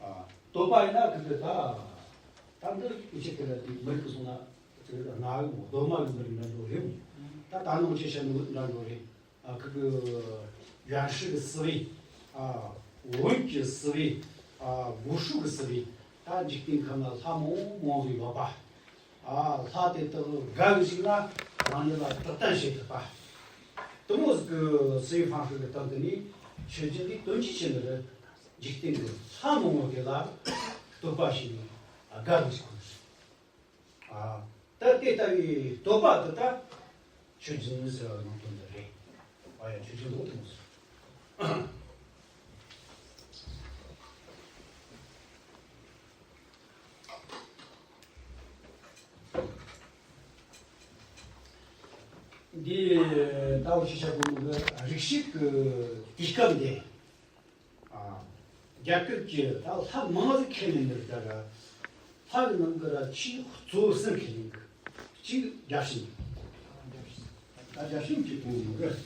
ཨ། བསྟོད་པ་ཡིན་ན་ཁོ་གི་ད། ད་འདི་ཡིན་ཕྱིར་དེ་ལ་དེ་མི་རིགས་སུ་སོང་ན་དེ་ལ་ང་ཡོད་མོ། གདོད་མ་ཡོད་མི་རིགས་འདྲ་འགྲོ་རེད་མོ། ད་ད་ནང་ཆེ་ཤ་ནི་འདྲ་འགྲོ་རེད། ཨ། ཁོ་གི་原始的思维། ཨ། 文学思维། ཨ། 武术的思维། ད་འཇིག་རྟེན་ཁམས་ན་ལྷ་མང་མང་ཟིག་ཡོད་པ། ཨ། ལྷ་དེ་དག་དགའ་བའི་ཞིག་ལ་རང་ཉིད་ལ་བདག་དབང་བྱེད་ཐུབ་པ། དེ་མོ་ཟིག་གི་思维方式གི་སྟེང་དུ་ནི་ཆོས་ཅན་གྱི་དོན་གྱི་ཆེད་དུ་འཇིག་རྟེན་གྱི་ལྷ་མང་བོ་དེ་ལ་བསྟོད་པ་བྱས་ནས་དགའ་བའི་ཞིག་གོ། ཨ། ད་དེ་ལྟ་བུའི་བསྟོད་པ་འདི་ད་ཆོས་ཅན་ཟེར་བ་ནང་དོན་འདི་རེད། ཨ་ཡ། ཆོས་ཅན་ལོ་དེ་མོ་ཟེར། འདི་ལྟ་བུ་ཞིག་བྱ་དགོས་ནོ་གི་རིགས་ཤིག་གི་དུས་སྐབས་འདི། ཨ། རྒྱ་གར་གྱི་ད་ལྷ་མང་ཟིག་ཁས་ལེན་ནི་རེད་ད་ག་ལྷ་གི་ནང་གི་ར་ཆེས་གཙོ་བོ་གསུམ་ཁས་ལེན་གི། གཅིག་བརྒྱ་བྱིན། ད་བརྒྱ་བྱིན་གྱི་གོང་ནོ་རེད།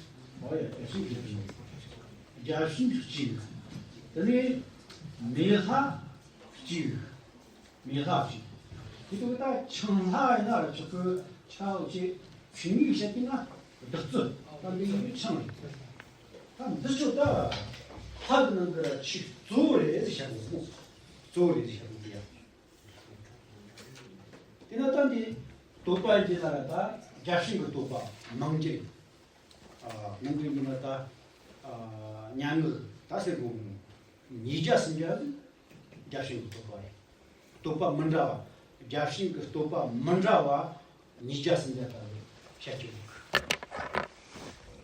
ཨོ་ཡ། བརྒྱ་བྱིན་གྱི་གོང་། བརྒྱ་བྱིན་གཅིག་དེ་ནས་མེ་ལྷ་གཅིག་མེ་ལྷ་གཅིག་དེ་དུས་ད་ཆང་ལྷ་ཡིན་ན་ར་ཆོག་གི། ཆ་བོ་ཆེ་ཚིག་ངེས་བཤད་དུས་ན་བདག་ཚོད་ད་འདི་ཡིན་ཆང་རེད། ད་འདི་ཆོ་ད་ལྷ་གི་ནང་གི་ར་ཆེས་གཙོ་བོ་རེད་ཟེར་བྱ་དགོས་མོ། གཙོ་བོ་རེད་ཟེར་བྱ་དགོས་ཀྱི་ཡ། དེ་ན་ད་འདི་བསྟོད་པ་ཡིན་ན་ར་ད་བརྒྱ་བྱིན་གྱི་བསྟོད་པ་ནང་གི། ཨ། ནང་གི་ཡིན་ན་ད། ཨ། སྙན་ངག་ད་ཟེར་གོ་ནོ། ཉིས་བརྒྱ་སུམ་བརྒྱ་བརྒྱ་བྱིན་གྱི་བསྟོད་པ་རེད། བསྟོད་པ་མི་འདྲ་བ། བརྒྱ་བྱིན་གྱི་བསྟོད་པ་མི་འདྲ་བ་ཉིས་བརྒྱ་སུམ་བརྒྱ་ལྟ་བུ་བཤད་ཀྱི་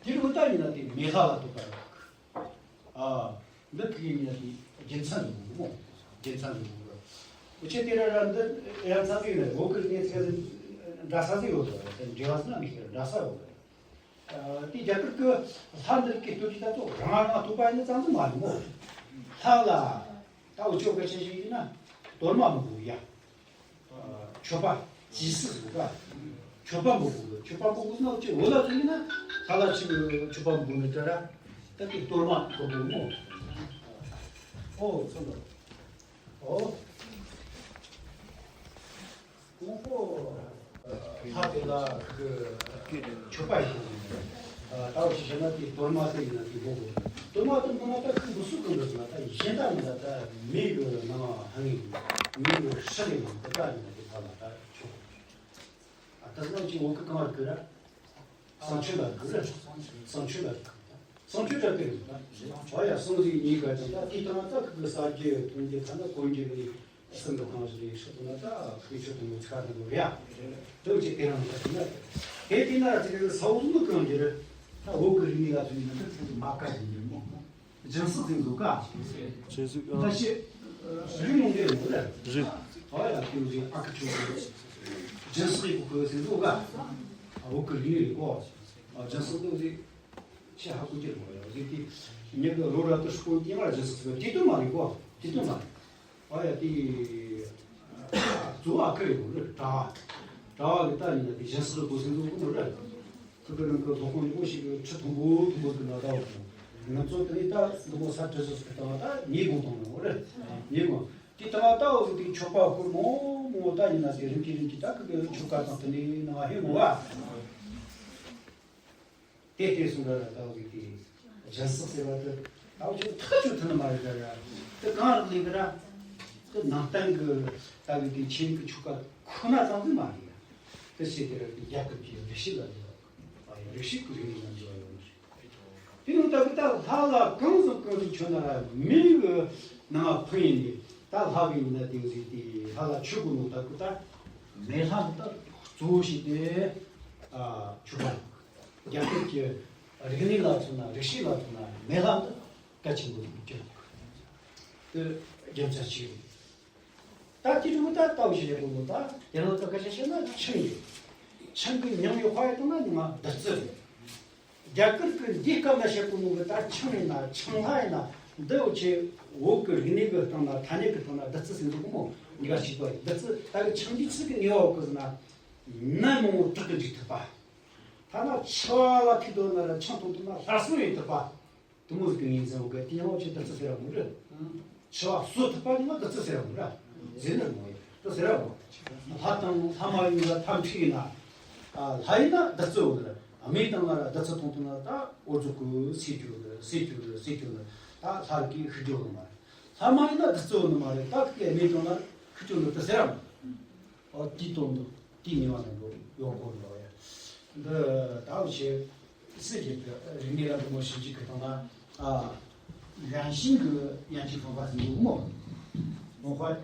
འདུག་དེ་རུ་ད་ཡིན་ན་དེ་མེ་ལྷ་ལ་བསྟོད་པ་རེད། ཨ། འདི་ཁོ་གི་ཡིན་ན་དེ་རྒྱུ་མཚན་ཡོད་མོ། ཡིན་ཙང་། འུ་ཆོ་དེ་ར་ར་འདི་ཡང་ཙང་ཡོད་ནས་བོད་ཀྱི་གནས་ཚད་འདྲ་ས་ཟིག་ཡོད་རེད། འབྲེལ་བ་ཟིག་ན་མི་ཤེས་འདྲ་ས་ཡོད་རེད། དེ་རྒྱ་གར་གྱི་ལྷ་འདི་གི་སྟོད་ཀྱི་ད་ཚོ་རང་རང་ཐུག་པ་ཡིན་ཙང་ཙང་མ་རེད་མོ། ལྷ་ལ་ད་འུ་ཆོ་ག་ཆ་ཞིག་ཡིན་ན་གཏོར་མ་མང་པོ་ཡ། མཆོད་པ་ཇི་སྲིད་བཟོ་ག་མཆོད་པ་མང་པོ་དགོས། མཆོད་པ་མང་པོ་ན་ཅི་འོ་ལ་ཚོ་ཡིན་ན་ལྷ་ལ་ཅི་མཆོད་པ་མང་པོ་ནི་དྲ་ར། ད་དེ་གཏོར་མ་མང་པོ་མོ། ཨོ་ཚོ་ལ། ཨོ། ཀོང་པོ་ལྷ་དེ་ལ་གི་མཆོད་པ་ཡིན། ད་བ་ཞིག་བྱས་ན་དེ་གཏོར་མ་དེ་ཡིན་ན་དེ་འགོག་གོ། གཏོར་མ་དེ་འགོག་ན་ད་ཁོ་འདུག་སུ་གང་འདུག་ཟེར་ན་ད་གཞན་དག་ཡིན་ན་ད་མི་གི་ནང་ཧང་ཡིན། མི་གི་ཧྲི་ལེ་ཡིན། དེ་དག་ཡིན་ན་དེ་ཐ་ལ་ད་ཆོག་ཨ་ད་ནང་ཅིག་འོག་གི་གང་བར་གི་ར། གསང་སྤྱོད་ལ་གི་ར། གསང་སྤྱོད་ལ་གི་ར། གསང་སྤྱོད་ལ་གི་ར། ཨོ་ཡ་སངས་རྒྱས་གཉིས་ཀ་ཅིག་ད་དེ་ལྟ་ན་ད་ཁོ་གི་ས་རྒྱུ་ཐོན་རྒྱུ་ཐ་ན་གོན་རྒྱུ་གི་སེམས་ཀྱི་ཁང་ཞིག་ལས་ཤི་དུ་ན་ད་ཁོའི་ཆོས་དུ་མི་ཚ་དུ་རེད་ཡ། དོན་གྱི་དེ་རང་ལ་དེ་ན་དེ་དེ་ན་ཅིག་ས་འོག་མི་གང་རྒྱུ་རེད། ད་འོག་གི་རིག་གནས་ལ་དུས་ན་ད་ཁོ་གི་མ་ཀ་ཡིན་རྒྱུ་མོ། སྦྱིན་སྲེག་ཟིན་འདུག་ག་ཇི་སྲིད་ད་ཤི་རིག་ནོ་འདྲེ་མོ་རེད། རིག་ཨ་ཡ་དེ་རིག་ཨ་ཁུ་ཆོ་སྦྱིན་སྲེག་གི་ཁོ་ཟིན་འདུག་ག་འོག་གི་རིག་གནས་རེད་གོ་སྦྱིན་སྲེག་དུ་ཟིན། ཆེ་ཧ་གོ་རྒྱུ་མ་ཡོང་ཟིག་དེ་མྱི་གི་ལོ་རབས་དུ་སྐོར་ཏེ་ང་རྒྱུ་སུ་ཟིག་དེ་དུ་མ་རེད་གོ་དེ་དུ་མ་རེད། ཨ་ཡ་དེ་གཙོ་བོ་ཨ་ཁུ་རེད་གོ་རེད། གྲྭ་བ་གྲྭ་བ་གི་ལྟ་ཡིན་ན་དེ་གཞན་སུ་གོ་སེམས་གཙོ་བོ་གོ་རེད། ཁུ་གི་རང་གི་ལོ་ཁོང་ཉི་མོ་ཞིག་གི་ཁྲི་མཐོན་པོ་མཐོན་པོ་གི་ན་ད་བ་གོ་ང་ཚོ་དེ་ནས་ད་འདི་མོ་ས་བྲི་སུ་ཟིག་གི་ལྟ་བ་ད་ཉེ་གོང་དང་ནོ་རེད། ཉེ་གོང་དེ་ལྟ་བ་ད་འོ་ཟིག་དེ་ཆོ་ག་ཁུར་མོ་མོ་ད་ཡིན་ན་དེ་རིམ་གྱིས་རིམ་གྱིས་ད་ཁུ་གི་ཆོ་ག་དང་དེ་ནས་ན་ཧེ་མོ་བ། དེ་ལྟས་སོང་ར་ར་ལྟ་བུ་གི་དེ་སྦྱིན་སྲེག་ཟེར་བ་དེ་ལྟ་བུ་ཆོས་ཐག་ཆོད་ཐུབ་ནི་མ་རེད་ར་ར། དེ་གང་རག་ལས་གི་ར། དེ་ནང་བསྟན་གི་ལྟ་བུ་གི་ཆེན་གི་ཆོ་ག་ཁོ་ན་ཙམ་གི་མ་རེད་ཡ། དེ་བྱས་དེ་ར་རྒྱ་གར་གྱི་རིག་གཞི་ལ་འགྱུར་བ་ཡོད། རིག་གཞི་ཀུན་ནས་ལ་འགྱུར་བ་ཡོད་མ་རེད། དེ་ནི་ལྟ་བུ་ད་ལྷ་ལ་གང་ཟག་གང་ཟག་མཆོད་ན་ར་མི་གི་ནང་ཕུང་ཡིན་ནི་ད་ལྷ་གི་ཡིན་ན་དེ་ཟིག་དེ་ལྷ་ལ་མཆོད་དགོས་ནོ་ལྟ་བུ་ད་མེ་ལྷ་འདི་ད་གཙོ་བོ་ཞིག་དེ་ཨ་མཆོད་པ། རྒྱ་གར་གྱི་རིག་གནས་ལ་མཚོན་ན་རིག་གཞུང་ལ་མཚོན་ན་མེ་ལྷ་འདི་གལ་ཆེན་པོ་ཡིན་གྱི། དེ་རྒྱུ་མཚན་གཅིག་རེད། ད་དེ་རིགས་ད་ལྟ་བུ་ཞིག་རེད་གོ་ནོ་ད་ཡང་ན་ད་ག་ཞིག་བཤད་ན་ཆང་ཡིན། ཆང་གི་མྱིང་ཡོད་པ་ཡིན་ན་ཉི་མ་བདུད་རྩི་རེད། རྒྱ་གར་གྱི་འདི་སྐབས་ན་བཤད་གོ་ནོ་གི་ད་ཆང་ཡིན་ན་ཆང་ལྷ་ཡིན་ན་འདི་འུ་ཆོས་བོད་ཀྱི་རིག་གནས་ཀྱི་སྟེང་ན་ཐ་སྙད་ཀྱི་སྟེང་ན་བདུད་རྩི་ཟེར་འདུག་གོ་མོ་གཉིས་ཀ་གཅིག་པ་ཡིན། བདུད་རྩི་ད་གི་ཆང་འདི་ཆི་གི་ནུས་པ་ཡོད་གི་ཟེར་ན། ནད་མང་པོ་དྲག་གི་འཇུག་ཐུབ་པ། ཐ་ན་འཆི་བ་ལ་ཐུག་དོན་ན་ར་ཆང་འཐུང་དུས་ན་སླར་གསོ་ཡོང་ཐུབ་པ། དུ་མོ་ཟིག་གི་ངོས་འཛིན་འོག་གི་དེ་ཡང་འུ་ཆོས་བདུད་རྩི་ཟེར་ར་མོ་རེད། འཆི་བ་གསོ་ཐུབ་པ་ནི་ང་བདུད་རྩི་ཟེར་ར་མོ་ར། ཟེར་ནི་མོ་ཡིན་བདུད་རྩི་ཟེར་ར་མོ། ལྷ་དང་ལྷ་མ་ཡིན་ལ་ཐམས་ཅད་ཡིན་ན། ལྷ་ཡིན་ན་བདུད་རྩི་འོ་ན་ར། མི་དང་ང་ར་བདུད་རྩི་འཐུང་དུས་ན་ད་འོ་ཙོག་གི་སེ་ཅུ་ནི་སེ་ཅུ་ནི་སེ་ཅུ་ནི་ད་ལྷ་གི་ཤི་རྒྱུ་ནི་མ་རེད། ལྷ་མ་ཡིན་ན་བདུད་རྩི་འོ་ནི་མ་རེད། ད་གི་མི་དང་ང་ཤི་རྒྱུ་ནི་བདུད་རྩི་ཟེར་ར་མོ། ཨོ་དེའི་དོན་དུ་དེའི་ནུས་པ་ནང་དུ་ཡོད་དགོས་ལོ་ཡ། འདི་ད་འུ་ཆོས་སྲིད་ཀྱི་རིག་གནས་ལ་འདི་མོ་ཞིབ་འཇུག་གི་སྟེང་ན་ཨ་原型གི་原型方法ཟེར་འདུག་མོ། མོ་ཧོ།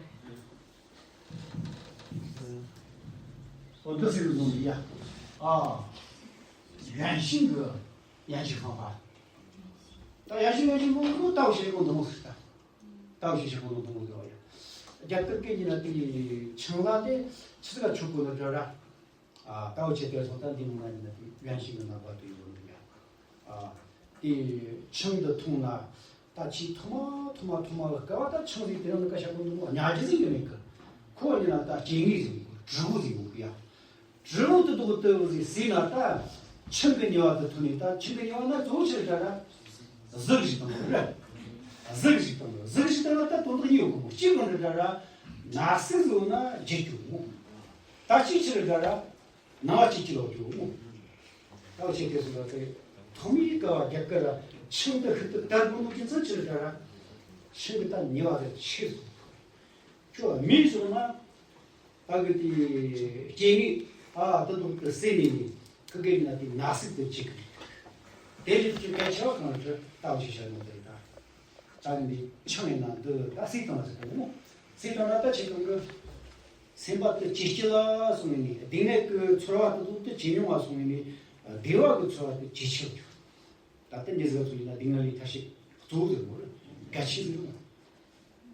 ཨོ་འདི་ཟེར་གི་འདུག་ཡ། ཨ་原型གི་原型方法། ད་原型原型མོ་མོ་ད་འུ་ཆོས་ཡོད་འདི་མོ་ཟེར་ད། ད་འུ་ཆོས་ཞིག་གོ་ནོ་འདི་མོ་ཟེར་བ་ཡ། རྒྱ་གར་གི་ཡིན་ན་དེ་ཆང་ལྷ་དེ་ཆི་ཟིག་ལ་མཆོད་དགོས་ལ་འདྲ་ར། ཨ་ད་འུ་ཆོས་དེར་སོང་ད་འདི་མོ་ན་ཡིན་ན་དེ་原型གི་ནང་པ་དུ་ཡོད་འདུག་ཡ། ཨ་དེ་ཆང་འདི་འཐུང་ན་ད་ཆེས་ཐོག་མ་ཐོག་མ་ཐོག་མ་ལ་སྐལ་བ་ད་ཆང་ཟིག་དེ་རང་ལ་ཀ་ཤ་གོ་འདུག་ཉ་རྒྱུ་ཟིག་ཡོད་མེད་གི། ཁོ་ཡིན་ན་ད་སྐྱེ་དངོས་ཟིག་ཡོད་གི། བྲུལ་བོ་ཟིག་ཡོད་གི་ཡ། བྲུལ་བོ་དེ་དོག་ལྟ་བུ་ཟིག་ཟིན་ན་ད་ཆང་གི་ཉེ་བ་དེ་ཐོན་ནས་ད་ཆང་གི་ཉེ་བ་ན་གཙོ་བོ་ཆི་རེད་ད་ར། གཟུགས་ཞིག་དང་ར། གཟུགས་ཞིག་དང་གཟུགས་ཞིག་དང་ལ་ད་དོན་དག་གཉིས་ཡོད་གི་མོ། གཅིག་ག་འདྲ་ད་ར། ན་ཟུག་ཟིག་ཡོད་ན་བརྗེད་རྒྱུ་མོ། ད་གཅིག་ཆི་རེད་ད་ར། ན་བ་གཅིག་གཅིག་ལོག་རྒྱུ་མོ། ད་བ་ཆེ་དེ་སོང་ད་དེ་ཐོག་མའི་སྐབས་རྒྱ་གར་ཆང་དེ་ཤིན་ཏུ་དར་པོ་མོ་གི་ཚོད་ཆི་རེད་ད་ར། ཆང་གི་ད་ཉེ་བ་དེ་ཆི་རེད། ཁྱོད་མིན་སོང་ན། ད་གི་དེ་སྐྱེ་དངོས་ཨ་ད་དུང་དེ་སེ་ནས་ནི་ཁི་གེ་ན་དེ་ན་ཟུག་དེ་བྱེད་གི། དེ་ལས་ཀྱི་གལ་ཆེ་བ་གང་ཞིག་ལྟ་བ་ཞིག་བྱ་ནོ་དེ་ད། ད་གི་འདི་ཆང་ཡིན་ན་འདི་ད་སེ་དང་ཟེར་གི་མོ། སེ་དང་ན་ད་ཆེ་གང་གི་སེམས་པ་དེ་ཇེ་སྐྱིད་ལ་སོང་ནས་ནི་སྡུག་བསྔལ་གི་ཚོར་བ་དེ་དུ་དེ་ཇེ་ཉུང་བ་སོང་ནས་ནི་བདེ་བ་གི་ཚོར་བ་དེ་ཇེ་ཆེར་གྱུར། ད་ལྟ་འདི་ཟེར་བ་ཚོ་ཡིན་ན་སྡུག་བསྔལ་ལས་ཐར་ཤེས་གཙོ་བོ་ཟེར་མོ་རེད། གལ་ཆེ་ཟེར་མོ།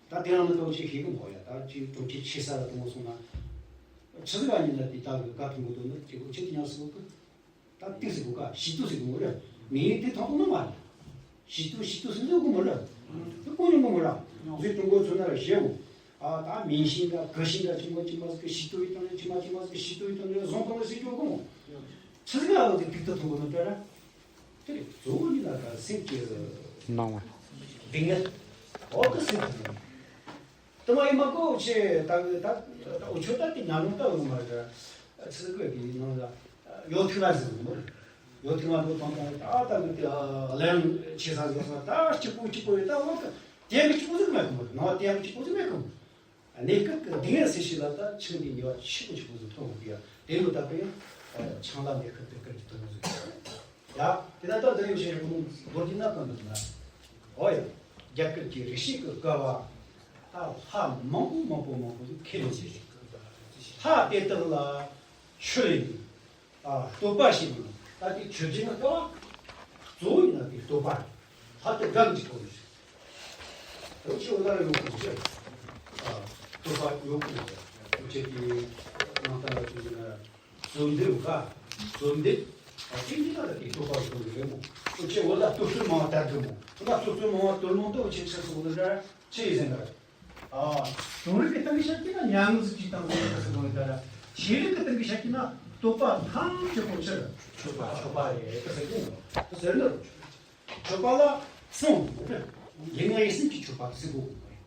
ད་དེ་རང་ནི་ཏོག་ཅིག་ཤེས་གི་མོ་ཡ། ད་ཅིག་གྲོང་ཁྱེར་ཆེ་ས་ལ་གཏོང་སོང་ན། ཆི་ཟིག་ག་ཉིན་ལ་དེ་ད་གི་དཀའ་ཐུབ་མོ་དོ་ནི་ཅིག་གོ་ཆེ་དེ་ཉག་སི་གི། ད་ཏིག་ཟིག་གོ་ག་ཞིག་ཏུ་ཟིག་གོ་རེ། མི་ཡི་དེ་ཐོང་ཐོང་ནི་མ་རེད། ཞིག་ཏུ་ཞིག་ཏུ་ཟིག་ཟིག་གོ་མོ་རེ། དེ་གོ་ཉོ་གོ་མོ་རེ། ཟིག་ཀྲུང་གོ་ཚོ་ན་རེ་ཞེ་གོ། ཨ་ད་མིང་ཤིང་ག་གི་ཤིང་ག་ཅི་མ་ཅི་མ་ཟིག་གི་ཞིག་ཏུ་ཡི་ཏང་ཅི་མ་ཅི་མ་ཟིག་གི་ཞིག་ཏུ་ཡི་ཏང་ཟོང་ཐོང་ནི་ཟིག་གོ་གོ་མོ། ཆི་ཟིག་ག་ལ་དེ་ཏིག་ཏུ་ཐོང་གོ་ནི་པ་རེ། དེ་རེད། གཙོ་བོ་ཡིན་ན་ད་སེམས་ཀྱི་སྣང་བ། སྡུག་བསྔལ། འོ་ད་སེམས་ཀྱི་སྣང་བ། དུ་མ་ཡིན་མ་གོ་ཆེ་ད་གི་ད་འུ་ཆོ་ད་དེ་ཉམས་མྱོང་ད་འོང་མ་རེད། ཆི་ཟིག་གི་དེ་ནང་ལ་ཡོད་ཐུག་ལ་ཟིག་མོ། ཡོད་ཐུག་མ་དུ་ཐོང་ཐོང་ད་ད་གི་དེ་ལན་ཆེ་ས་ཟིག་ས་ད་གཅིག་པུ་གཅིག་པུ་ཡོད་ད་འོ་ད་དེ་གི་གཅིག་པུ་ཟིག་མེད་གི་མོ། ནང་དེ་གི་གཅིག་པུ་ཟིག་མེད་གི་མོ། གནས་སྐབས་ཀྱི་སྡུག་བསྔལ་སེལ་བྱེད་ལ་ད་ཆང་གི་ཉེས་པ་ཆེན་པོ་ཆེན་པོ་ཟིག་མཐོང་དགོས་ཀྱི་ཡ། དེ་ལོ་ད་དཔེ་ཡང་ཆང་ལ་གནས་སྐབས་དེ་སྐབས་ཀྱི་དོན་ཟིག་ཡ། དེ་ན་ད་འདི་ཡོད་བྱེད་རེ་གོང་མདོར་བསྡུས་ན་གང་འདུག་ན། འོ་ཡ། རྒྱ་གར་གྱི་རིག་གཞུང་གི་སྐབས་བ་ད་ལྷ་མང་པོ་མང་པོ་མང་པོ་ཟིག་ཁས་ལེན་བྱེད་ཀྱི། ལྷ་དེ་དག་ལ་ཆོས་ཡིན། ཨ། བསྟོད་པ་ཞིག་ཡིན། ད་དེ་ཆོས་ཅན་གྱི་སྐབས་གཙོ་བོ་ཡིན་ན་དེ་བསྟོད་པ་རེད། ལྷ་དེ་དགའ་མི་ཅིག་གོ་རེད། འུ་ཆོ་ལ་ཡོད་དགོས་ཀྱི། ཨ། བསྟོད་པ་ཡོད་དགོས་ཀྱི། འུ་ཆོ་དེ་ནང་ལྟ་ལ་ཆོས་ཅན་ན་བརྩོན་འགྲུས་ག་བརྩོན་འགྲུས། ཨ། དེ་འདི་ལ་དེ་བསྟོད་པ་བརྩོན་འགྲུས་རེད་མོ། འུ་ཆོ་འོ་ལ་བསྟོད་ཚུལ་མང་བ་དར་གི་མོ། འོ་ལ་བསྟོད་ཚུལ་མང་བ་དོལ་མོ་འདི་འུ་ཆོ་ཆི་སོང་ལ་ར་ཆི་ཡིན་ཟེར་ན། ཨ། གཞུང་ལུགས་ཀྱི་སྟེང་གི་ཤར་གྱི་ན་ཉམས་ཟིག་ཅིག་དང་ཟེར་ཟེར་གོ་ནི་ད་ར། ཆོས་ལུགས་ཀྱི་སྟེང་གི་ཤར་གྱི་ན་བསྟོད་པ་ཐམས་ཅད་པོ་ཕྱིར་མཆོད་པ་མཆོད་པ་རེད་ཟེར་གྱི་ཡོད། ཟེར་ན་མཆོད་པ་ལ་གསུམ། ལུས་ངག་ཡིད་གསུམ་གྱི་མཆོད་པ་ཟེར་གོ་གི་རེད།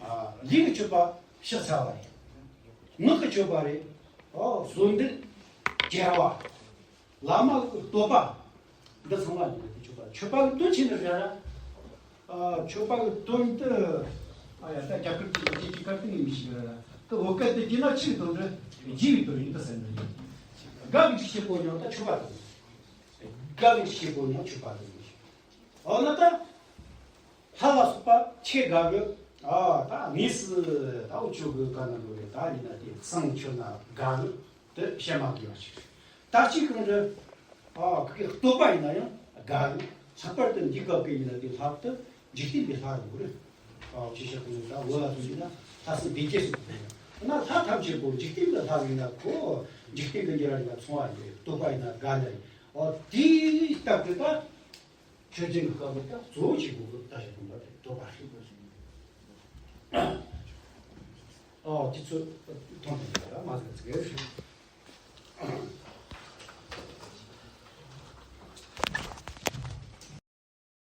ཨ། ལུས་ཀྱི་མཆོད་པ་ཕྱག་འཚལ་བ་རེད། ངག་གི་མཆོད་པ་རེད། ཨོ་བརྩོན་འགྲུས་བྱ་བ། བླ་མ་གི་བསྟོད་པ། འདི་ཚང་མ་ཡིན་ན་དེ་མཆོད་པ། མཆོད་པ་གི་དོན་ཆེ་ནི་རེད་ར། ཨ། མཆོད་པ་གི་དོན་དུ། ཨ་ཡ་ད་རྒྱ་གར་གྱི་རྒྱལ་གྱི་སྐར་སྟེང་ཡིན་མི་ཞིག་རེད་ར། ད་འོ་སྐད་དེ་གྱིས་ན་ཆི་གི་དོན་རེད། རྒྱས་པའི་དོན་ཡིན་ད་ཟེར་ནི་རེད། དགའ་བའི་ཆེ་པོ་ཡང་ད་མཆོད་པ་དང་། དགའ་བའི་ཆེ་པོ་ཡང་མཆོད་པ་དང་ཡིན། འོ་ན་ད། ལྷ་ལ་སོགས་པ་ཆེས་དགའ་གི། ཨ། ད་དངོས་སུ་ད་འུ་ཆོ་གི་ག་ན་འགྲོ་རེད། ད་ཡིན་ན་དེ་བསང་མཆོད་ན་དགའ་གི། དེ་བཤད་མ་དགོས་པ་ཞིག་རེད། ད་ཅི་གང་རེད། ཨ། ཁོ་གི་བསྟོད་པ་ཡིན་ན་ཡང་དགའ་གི། ལྷག་པར་དུ་འདི་སྐབས་ཀྱི་ཡིན་ན་དེ་ལྷག་ཏུ་འཇིག་རྟེན་པའི་ལྷ་རེད་གོ་རེད། ཨ། ཅི་བཤད་གོ་ནས་ད་འོ་ལ་ཐུག་ཡིན་ན་ལྷ་སྲིན་སྡེ་བརྒྱད་སོགས་དེ་ཡང་ན་ལྷ་ཐམས་ཅད་པོ་འཇིག་རྟེན་པའི་ལྷ་ཡིན་ན་ཁོ་འཇིག་རྟེན་གྱི་འགྱུར་བ་ཡིན་ན་ཚོང་བ་ཡིན་རེད། བསྟོད་པ་ཡིན་ན་དགའ་ལེ་རེད། ཨོ་དེའི་སྟབས་ཀྱིས་ད། ཆོས་ཅན་གྱི་སྐབས་ལ་ད་གཙོ་བོ་གཅིག་པུ་ལྟ་ཞིག་དགོངས་པ་རེད། བསྟོད་པ་རེད། ཨོ་དེ་ཚོ་མཐོང་དང་ཡོད་ལ་མ་ཟེར་ཚིག་རེད།